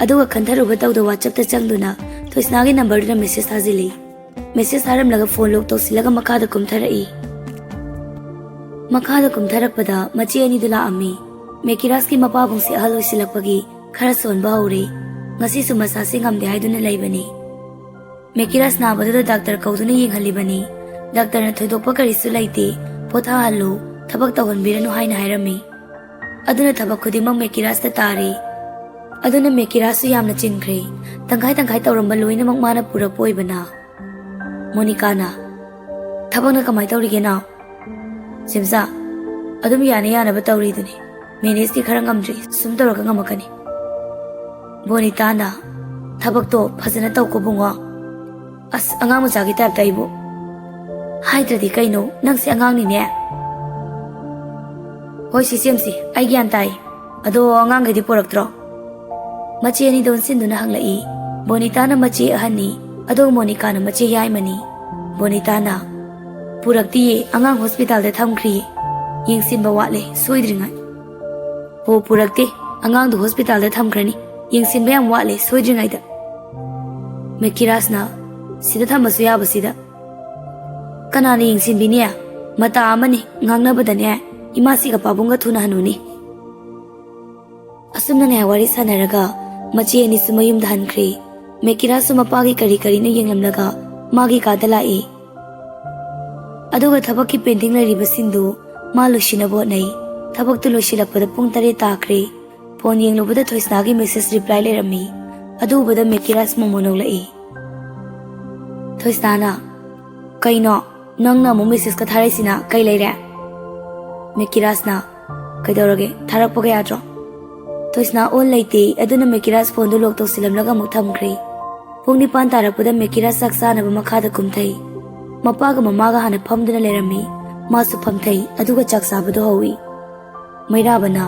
ꯑꯗꯨꯒ ꯈꯟꯊꯔꯨꯕ ꯇꯧꯗ WhatsApp-ꯇ ꯆꯪꯗꯨꯅ ꯊꯣꯏꯁꯅꯥꯒꯤ number-ꯗꯨꯗ message ꯊꯥꯖꯤꯜꯂꯤ꯫ Message ꯊꯥꯔꯝꯂꯒ phone lock ꯇꯧꯁꯤꯜꯂꯒ ꯃꯈꯥꯗ ꯀꯨꯝꯊꯔꯛꯏ꯫ ꯃꯈꯥꯗ ꯀꯨꯝꯊꯔꯛꯄꯗ ꯃꯆꯦ ꯑꯅꯤꯗꯨ ꯂꯥꯛꯑꯝꯃꯤ꯫ ꯃꯦꯀꯤꯔꯥꯖꯀꯤ ꯃꯄꯥꯕꯨꯡꯁꯦ ꯑꯍꯜ ꯑꯣꯏꯁꯤꯜꯂꯛꯄꯒꯤ ꯈꯔ ꯁꯣꯟꯕ ꯍꯧꯔꯦ꯫ ꯉꯁꯤꯁꯨ ꯃꯁꯥꯁꯦ ꯉꯝꯗꯦ ꯍꯥꯏꯗꯨꯅ ꯂꯩꯕꯅꯤ꯫ ꯃꯦꯀꯤꯔꯥꯖ ꯅꯥꯕꯗꯨꯗ doctor ꯀꯧꯗꯨꯅ ꯌꯦꯡꯍꯜꯂꯤꯕꯅꯤ꯫ Doctor-ꯅ "ꯊꯣꯏꯗꯣꯛꯄ ꯀꯔꯤꯁꯨ ꯂꯩꯇꯦ, ꯄꯣꯊꯥꯍꯜꯂꯨ, ꯊꯕꯛ ꯇꯧꯍꯟꯕꯤꯔꯅꯨ" ꯍꯥꯏꯅ ꯍꯥꯏꯔꯝꯃꯤ꯫ ꯑꯗꯨꯅ ꯊꯕꯛ ꯈꯨꯗꯤꯡꯃꯛ ꯃꯦꯀꯤꯔꯥꯖꯇ ꯇꯥꯔꯦ꯫ ꯑꯗꯨꯅ ꯃꯦꯀꯤꯔꯥꯖꯁꯨ ꯌꯥꯝꯅ ꯆꯤꯟꯈ꯭ꯔꯦ꯫ ꯇꯪꯈꯥꯏ ꯇꯪꯈꯥꯏ ꯇꯧꯔꯝꯕ ꯂꯣꯏꯅꯃꯛ ꯃꯥꯅ ꯄꯨꯔꯛꯄ ꯑꯣꯏꯕꯅ꯫ ꯃꯣꯅꯤꯀꯥꯅ, "ꯊꯕꯛꯅ ꯀꯃꯥꯏ ꯇꯧꯔꯤꯒꯦ ꯅꯥꯎ?" "ꯁꯦꯝꯁꯥ, ꯑꯗꯨꯝ ꯌꯥꯅ ꯌꯥꯅꯕ ꯇꯧꯔꯤꯗꯨꯅꯤ꯫ Manage-ꯇꯤ ꯈꯔ ꯉꯝꯗ꯭ꯔꯤ, ꯁꯨꯝ ꯇꯧꯔꯒ ꯉꯝꯃꯛꯀꯅꯤ"꯫ ꯕꯣꯅꯤꯇꯥꯅ, "ꯊꯕꯛꯇꯣ ꯐꯖꯅ ꯇꯧꯀꯣ ꯕꯨꯡꯉꯣ꯫ ꯑꯁ, ꯑꯉꯥꯡ ꯃꯆꯥꯒꯤ type-ꯇ ꯑꯩꯕꯨ"꯫ "ꯍꯥꯏꯗ꯭ꯔꯗꯤ ꯀꯩꯅꯣ, ꯅꯪꯁꯦ ꯑꯉꯥꯡꯅꯤꯅꯦ"꯫ "ꯍꯣꯏ ꯁꯤ ꯁꯦꯝꯁꯤ, ꯑꯩ ꯒ꯭ꯌꯥꯟ ꯇꯥꯏ꯫ ꯑꯗꯣ ꯑꯉꯥꯡꯈꯩꯗꯤ ꯄꯣꯔꯛꯇ꯭ꯔꯣ?" ꯃꯆꯦ ꯑꯅꯤꯗ ꯑꯣꯟꯁꯤꯟꯗꯨꯅ ꯍꯪꯂꯛꯏ꯫ ꯕꯣꯅꯤꯇꯥꯅ ꯃꯆꯦ ꯑꯍꯟꯅꯤ, ꯑꯗꯨꯒ ꯃꯣꯅꯤꯀꯥꯅ ꯃꯆꯦ ꯌꯥꯏꯃꯅꯤ꯫ ꯕꯣꯅꯤꯇꯥꯅ, "ꯄꯨꯔꯛꯇꯤꯌꯦ, ꯑꯉꯥꯡ ꯍꯣꯁꯄꯤꯇꯥꯜꯗ ꯊꯝꯈ꯭ꯔꯤꯌꯦ, ꯌꯦꯡꯁꯤꯟꯕ ꯋꯥꯠꯂꯦ ꯁꯣꯏꯗ꯭ꯔꯤꯉꯥꯏ"꯫ "ꯍꯣ, ꯄꯨꯔꯛꯇꯦ, ꯑꯉꯥꯡꯗꯨ ꯍꯣꯁꯄꯤꯇꯥꯜꯗ ꯊꯝꯈ꯭ꯔꯅꯤ, ꯌꯦꯡꯁꯤꯟꯕ ꯌꯥꯝ ꯋꯥꯠꯂꯦ ꯁꯣꯏꯗ꯭ꯔꯤꯉꯩꯗ"꯫ ꯃꯦꯀꯤꯔꯥꯖꯅ, "ꯁꯤꯗ ꯊꯝꯕꯁꯨ ꯌꯥꯕꯁꯤꯗ"꯫ "ꯀꯅꯥꯅ ꯌꯦꯡꯁꯤꯟꯕꯤꯅꯤ? ꯃꯇꯥ ꯑꯃꯅꯤ, ꯉꯥꯡꯅꯕꯗꯅꯦ ꯏꯃꯥꯁꯤꯒ ꯄꯥꯕꯨꯡꯒ ꯊꯨꯅ ꯍꯟꯅꯨꯅꯤ"꯫ ꯑꯁꯨꯝꯅ ꯉꯥꯏꯍꯥꯛ ꯋꯥꯔꯤ ꯁꯥꯟꯅꯔꯒ ꯃꯆꯦ ꯑꯅꯤꯁꯨ ꯃꯌꯨꯝꯗ ꯍꯟꯈ꯭ꯔꯦ꯫ ꯃꯦꯀꯤꯔꯥꯁꯁꯨ ꯃꯄꯥꯒꯤ ꯀꯔꯤ ꯀꯔꯤꯅꯣ ꯌꯦꯡꯂꯝꯂꯒ ꯃꯥꯒꯤ ꯀꯥꯗ ꯂꯥꯛꯏ꯫ ꯑꯗꯨꯒ ꯊꯕꯛꯀꯤ ꯄꯦꯟꯗꯤꯡ ꯂꯩꯔꯤꯕꯁꯤꯡꯗꯨ ꯃꯥ ꯂꯣꯏꯁꯤꯟꯅꯕ ꯍꯣꯠꯅꯩ꯫ ꯊꯕꯛꯇꯨ ꯂꯣꯏꯁꯤꯜꯂꯛꯄꯗ ꯄꯨꯡ ꯇꯔꯦꯠ ꯇꯥꯈ꯭ꯔꯦ꯫ ꯐꯣꯟ ꯌꯦꯡꯂꯨꯕꯗ ꯊꯣꯏꯁꯅꯥꯒꯤ ꯃꯦꯁꯦꯖ ꯔꯤꯄ꯭ꯂꯥꯏ ꯂꯩꯔꯝꯃꯤ꯫ ꯑꯗꯨ ꯎꯕꯗ ꯃꯦꯀꯤꯔꯥꯁ ꯃꯣꯃꯣ ꯅꯣꯛꯂꯛꯏ꯫ ꯊꯣꯏꯁꯅꯥꯅ, "ꯀꯩꯅꯣ? ꯅꯪꯅ ꯑꯃꯨꯛ ꯃꯦꯁꯦꯖꯀ ꯊꯥꯔꯛꯏꯁꯤꯅ ꯀꯩ ꯂꯩꯔꯦ?" ꯃꯦꯀꯤꯔꯥꯁꯅ, "ꯀꯩꯗꯧꯔꯒꯦ? ꯊꯥꯔꯛꯄꯒ ꯌꯥꯗ꯭ꯔꯣ?" ꯊꯣꯏꯁꯅꯥ ꯑꯣꯟ ꯂꯩꯇꯦ, ꯑꯗꯨꯅ ꯃꯦꯀꯤꯔꯥꯁ ꯐꯣꯟꯗꯨ ꯂꯣꯛ ꯇꯧꯁꯤꯜꯂꯝꯂꯒ ꯑꯃꯨꯛ ꯊꯝꯈ꯭ꯔꯦ꯫ ꯄꯨꯡ ꯅꯤꯄꯥꯟ ꯇꯥꯔꯛꯄꯗ ꯃꯦꯀꯤꯔꯥꯁ ꯆꯥꯛ ꯆꯥꯅꯕ ꯃꯈꯥꯗ ꯀꯨꯝꯊꯩ꯫ ꯃꯄꯥꯒ ꯃꯃꯥꯒ ꯍꯥꯟꯅ ꯐꯝꯗꯨꯅ ꯂꯩꯔꯝꯃꯤ꯫ ꯃꯥꯁꯨ ꯐꯝꯊꯩ, ꯑꯗꯨꯒ ꯆꯥꯛ ꯆꯥꯕꯗꯨ ꯍꯧꯏ꯫ ꯃꯩꯔꯥꯕꯅ,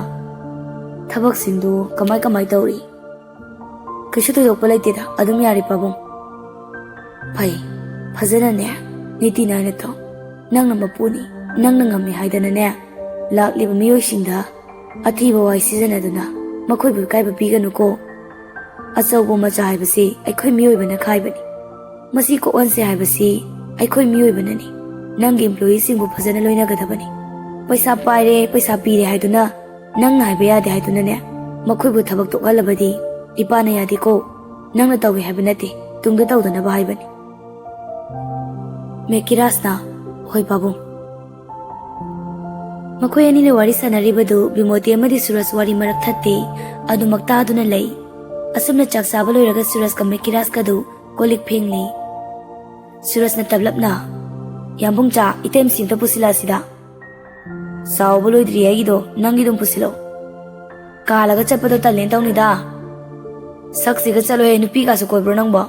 "ꯊꯕꯛꯁꯤꯡꯗꯨ ꯀꯃꯥꯏ ꯀꯃꯥꯏ ꯇꯧꯔꯤ?" "ꯀꯩꯁꯨ ꯊꯣꯏꯗꯣꯛꯄ ꯂꯩꯇꯦꯗ, ꯑꯗꯨꯝ ꯌꯥꯔꯤ ꯄꯥꯕꯨꯡ"꯫ "ꯐꯩ, ꯐꯖꯅꯅꯦ, ꯅꯤꯇꯤ ꯅꯥꯏꯅ ꯇꯧ꯫ ꯅꯪꯅ ꯃꯄꯨꯅꯤ, ꯅꯪꯅ ꯉꯝꯃꯤ ꯍꯥꯏꯗꯅꯅꯦ, ꯂꯥꯛꯂꯤꯕ ꯃꯤꯑꯣꯏꯁꯤꯡꯗ ꯑꯊꯤꯕ ꯋꯥꯍꯩ ꯁꯤꯖꯤꯟꯅꯗꯨꯅ ꯃꯈꯣꯏꯕꯨ ꯏꯀꯥꯏꯕ ꯄꯤꯒꯅꯨꯀꯣ꯫ ꯑꯆꯧꯕ ꯃꯆꯥ ꯍꯥꯏꯕꯁꯤ ꯑꯩꯈꯣꯏ ꯃꯤꯑꯣꯏꯕꯅ ꯈꯥꯏꯕꯅꯤ꯫ ꯃꯁꯤ ꯀꯣꯛꯍꯟꯁꯦ ꯍꯥꯏꯕꯁꯤ ꯑꯩꯈꯣꯏ ꯃꯤꯑꯣꯏꯕꯅꯅꯤ꯫ ꯅꯪꯒꯤ ꯏꯝꯄ꯭ꯂꯣꯌꯤꯁꯤꯡꯕꯨ ꯐꯖꯅ ꯂꯣꯏꯅꯒꯗꯕꯅꯤ꯫ ꯄꯩꯁꯥ ꯄꯥꯏꯔꯦ, ꯄꯩꯁꯥ ꯄꯤꯔꯦ ꯍꯥꯏꯗꯨꯅ ꯅꯪꯅ ꯍꯥꯏꯕ ꯌꯥꯗꯦ ꯍꯥꯏꯗꯨꯅꯅꯦ ꯃꯈꯣꯏꯕꯨ ꯊꯕꯛ ꯇꯣꯛꯍꯜꯂꯕꯗꯤ ꯏꯄꯥꯅ ꯌꯥꯗꯦꯀꯣ꯫ ꯅꯪꯅ ꯇꯧꯏ ꯍꯥꯏꯕ ꯅꯠꯇꯦ, ꯇꯨꯡꯗ ꯇꯧꯗꯅꯕ ꯍꯥꯏꯕꯅꯤ"꯫ ꯃꯦꯀꯤꯔꯥꯁꯅ, "ꯍꯣꯏ ꯄꯥꯕꯨꯡ"꯫ ꯃꯈꯣꯏ ꯑꯅꯤꯅ ꯋꯥꯔꯤ ꯁꯥꯟꯅꯔꯤꯕꯗꯨ ꯕꯤꯃꯣꯇꯤ ꯑꯃꯗꯤ ꯁꯨꯔꯖ ꯋꯥꯔꯤ ꯃꯔꯛ ꯊꯠꯇꯦ꯫ ꯑꯗꯨꯃꯛ ꯇꯥꯗꯨꯅ ꯂꯩ꯫ ꯑꯁꯨꯝꯅ ꯆꯥꯛ ꯆꯥꯕ ꯂꯣꯏꯔꯒ ꯁꯨꯔꯖꯀ ꯃꯦꯀꯤꯔꯥꯁꯀꯗꯨ ꯀꯣꯜ ꯂꯤꯛ ꯐꯦꯡꯂꯤ꯫ ꯁꯨꯔꯖꯅ ꯇꯞꯂꯞꯅ, "ꯌꯥꯝꯕꯨꯡ, ꯆꯥ ꯏꯇꯩꯃꯁꯤ ꯑꯝꯇ ꯄꯨꯁꯤꯜꯂꯛꯑꯁꯤꯗ"꯫ "ꯆꯥꯎꯕ ꯂꯣꯏꯗ꯭ꯔꯤ ꯑꯩꯒꯤꯗꯣ, ꯅꯪꯒꯤ ꯑꯗꯨꯝ ꯄꯨꯁꯤꯜꯂꯛꯑꯣ"꯫ "ꯀꯥꯜꯂꯒ ꯆꯠꯄꯗꯣ ꯇꯜꯂꯦꯅ ꯇꯧꯅꯤꯗ"꯫ "ꯁꯛꯁꯤꯒ ꯆꯠꯂꯣꯍꯦ, ꯅꯨꯄꯤ ꯀꯥꯁꯨ ꯀꯣꯏꯕ꯭ꯔꯣ ꯅꯪꯕꯣ?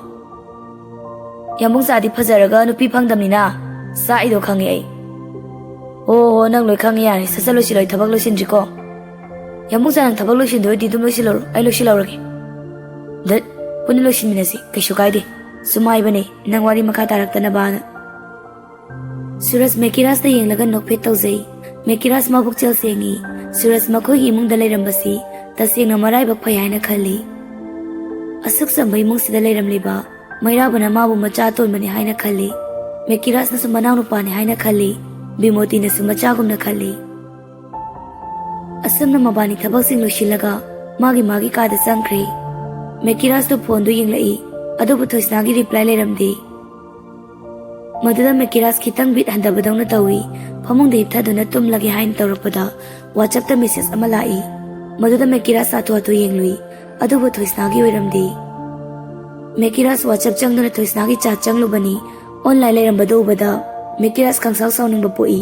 ꯌꯥꯝꯕꯨꯡ, ꯆꯥꯗꯤ ꯐꯖꯔꯒ ꯅꯨꯄꯤ ꯐꯪꯗꯝꯅꯤꯅ ꯆꯥꯛꯏꯗꯣ ꯈꯪꯉꯦ ꯑꯩ"꯫ "ꯑꯣ ꯍꯣ, ꯅꯪ ꯂꯣꯏ ꯈꯪꯉꯦ, ꯌꯥꯔꯦ, ꯁꯠ ꯁꯠ ꯂꯣꯏꯁꯤꯜꯂꯣ, ꯑꯩ ꯊꯕꯛ ꯂꯣꯏꯁꯤꯟꯗ꯭ꯔꯤꯀꯣ"꯫ "ꯌꯥꯝꯕꯨꯡ, ꯆꯥ ꯅꯪ ꯊꯕꯛ ꯂꯣꯏꯁꯤꯟꯗꯣꯏꯗꯤ ꯑꯗꯨꯝ ꯂꯣꯏꯁꯤꯜꯂꯧꯔꯣ, ꯑꯩ ꯂꯣꯏꯁꯤꯜꯍꯧꯔꯒꯦ"꯫ ꯗꯠ, ꯄꯨꯟꯅ ꯂꯣꯏꯁꯤꯟꯃꯤꯟꯅꯁꯤ, ꯀꯩꯁꯨ ꯀꯥꯏꯗꯦ꯫ ꯁꯨꯝ ꯍꯥꯏꯕꯅꯦ, ꯅꯪ ꯋꯥꯔꯤ ꯃꯈꯥ ꯇꯥꯔꯛꯇꯅꯕꯅ꯫ ꯁꯨꯔꯖ ꯃꯦꯀꯤꯔꯥꯖꯇ ꯌꯦꯡꯂꯒ ꯅꯣꯛꯐꯦꯠ ꯇꯧꯖꯩ꯫ ꯃꯦꯀꯤꯔꯥꯖ ꯃꯕꯨꯛꯆꯦꯜ ꯁꯦꯡꯉꯤ꯫ ꯁꯨꯔꯖ ꯃꯈꯣꯏꯒꯤ ꯏꯃꯨꯡꯗ ꯂꯩꯔꯝꯕꯁꯤ ꯇꯁꯦꯡꯅ ꯃꯔꯥꯏꯕꯛ ꯐꯩ ꯍꯥꯏꯅ ꯈꯜꯂꯤ꯫ ꯑꯁꯨꯛ ꯆꯝꯕ ꯏꯃꯨꯡꯁꯤꯗ ꯂꯩꯔꯝꯂꯤꯕ ꯃꯩꯔꯥꯕꯅ ꯃꯥꯕꯨ ꯃꯆꯥ ꯑꯇꯣꯟꯕꯅꯤ ꯍꯥꯏꯅ ꯈꯜꯂꯤ꯫ ꯃꯦꯀꯤꯔꯥꯖꯅꯁꯨ ꯃꯅꯥꯎꯅꯨꯄꯥꯅꯤ ꯍꯥꯏꯅ ꯈꯜꯂꯤ꯫ ꯕꯤꯃꯣꯇꯤꯅꯁꯨ ꯃꯆꯥꯒꯨꯝꯅ ꯈꯜꯂꯤ꯫ ꯑꯁꯨꯝꯅ ꯃꯕꯥꯅꯤ ꯊꯕꯛꯁꯤꯡ ꯂꯣꯏꯁꯤꯜꯂꯒ ꯃꯥꯒꯤ ꯃꯥꯒꯤ ꯀꯥꯗ ꯆꯪꯈ꯭ꯔꯦ꯫ ꯃꯦꯀꯤꯔꯥꯖꯇꯨ ꯐꯣꯟꯗꯨ ꯌꯦꯡꯂꯛꯏ, ꯑꯗꯨꯕꯨ ꯊꯣꯏꯁꯅꯥꯒꯤ ꯔꯤꯄ꯭ꯂꯥꯏ ꯂꯩꯔꯝꯗꯦ꯫ ꯃꯗꯨꯗ ꯃꯦꯀꯤꯔꯥꯖ ꯈꯤꯇꯪ ꯕꯤꯠ ꯍꯟꯊꯕꯗꯧꯅ ꯇꯧꯏ꯫ ꯐꯃꯨꯡꯗ ꯍꯤꯞꯊꯗꯨꯅ ꯇꯨꯝꯂꯒꯦ ꯍꯥꯏꯅ ꯇꯧꯔꯛꯄꯗ WhatsAppꯇ ꯃꯦꯁꯦꯖ ꯑꯃ ꯂꯥꯛꯏ꯫ ꯃꯗꯨꯗ ꯃꯦꯀꯤꯔꯥꯖ ꯍꯥꯊꯨ ꯍꯥꯊꯨ ꯌꯦꯡꯂꯨꯏ, ꯑꯗꯨꯕꯨ ꯊꯣꯏꯁꯅꯥꯒꯤ ꯑꯣꯏꯔꯝꯗꯦ꯫ ꯃꯦꯀꯤꯔꯥꯖ WhatsApp ꯆꯪꯗꯨꯅ ꯊꯣꯏꯁꯅꯥꯒꯤ ꯆꯥꯠ ꯆꯪꯂꯨꯕꯅꯤ꯫ ꯑꯣꯟꯂꯥꯏꯟ ꯂꯩꯔꯝꯕꯗꯨ ꯎꯕꯗ ꯃꯦꯀꯤꯔꯥꯖ ꯈꯪꯁꯥꯎ ꯁꯥꯎꯅꯤꯡꯕ ꯄꯣꯛꯏ꯫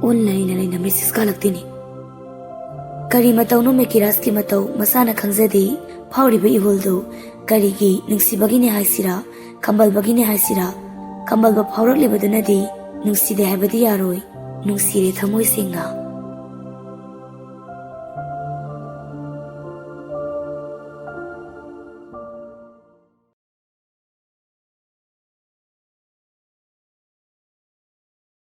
ꯑꯣꯟꯂꯥꯏꯟ ꯂꯩꯅ ꯃꯦꯁꯦꯖ ꯀꯥꯂꯛꯇꯦꯅꯦ꯫ ꯀꯔꯤ ꯃꯇꯧꯅꯣ ꯃꯦꯀꯤꯔꯥꯖꯀꯤ ꯃꯇꯧ ꯃꯁꯥꯅ ꯈꯪꯖꯗꯦ꯫ ꯐꯥꯎꯔꯤꯕ ꯏꯍꯨꯜꯗꯨ ꯀꯔꯤꯒꯤ ꯅꯨꯡꯁꯤꯕꯒꯤꯅꯦ ꯍꯥꯏꯁꯤꯔꯥ, ꯈꯝꯕꯜꯕꯒꯤꯅꯦ ꯍꯥꯏꯁꯤꯔꯥ? ꯈꯝꯕꯜꯕ ꯐꯥꯎꯔꯛꯂꯤꯕꯗꯨꯅꯗꯤ ꯅꯨꯡꯁꯤꯗꯦ ꯍꯥꯏꯕꯗꯤ ꯌꯥꯔꯣꯏ꯫ ꯅꯨꯡꯁꯤꯔꯦ ꯊꯃꯣꯏ ꯁꯦꯡꯅ꯫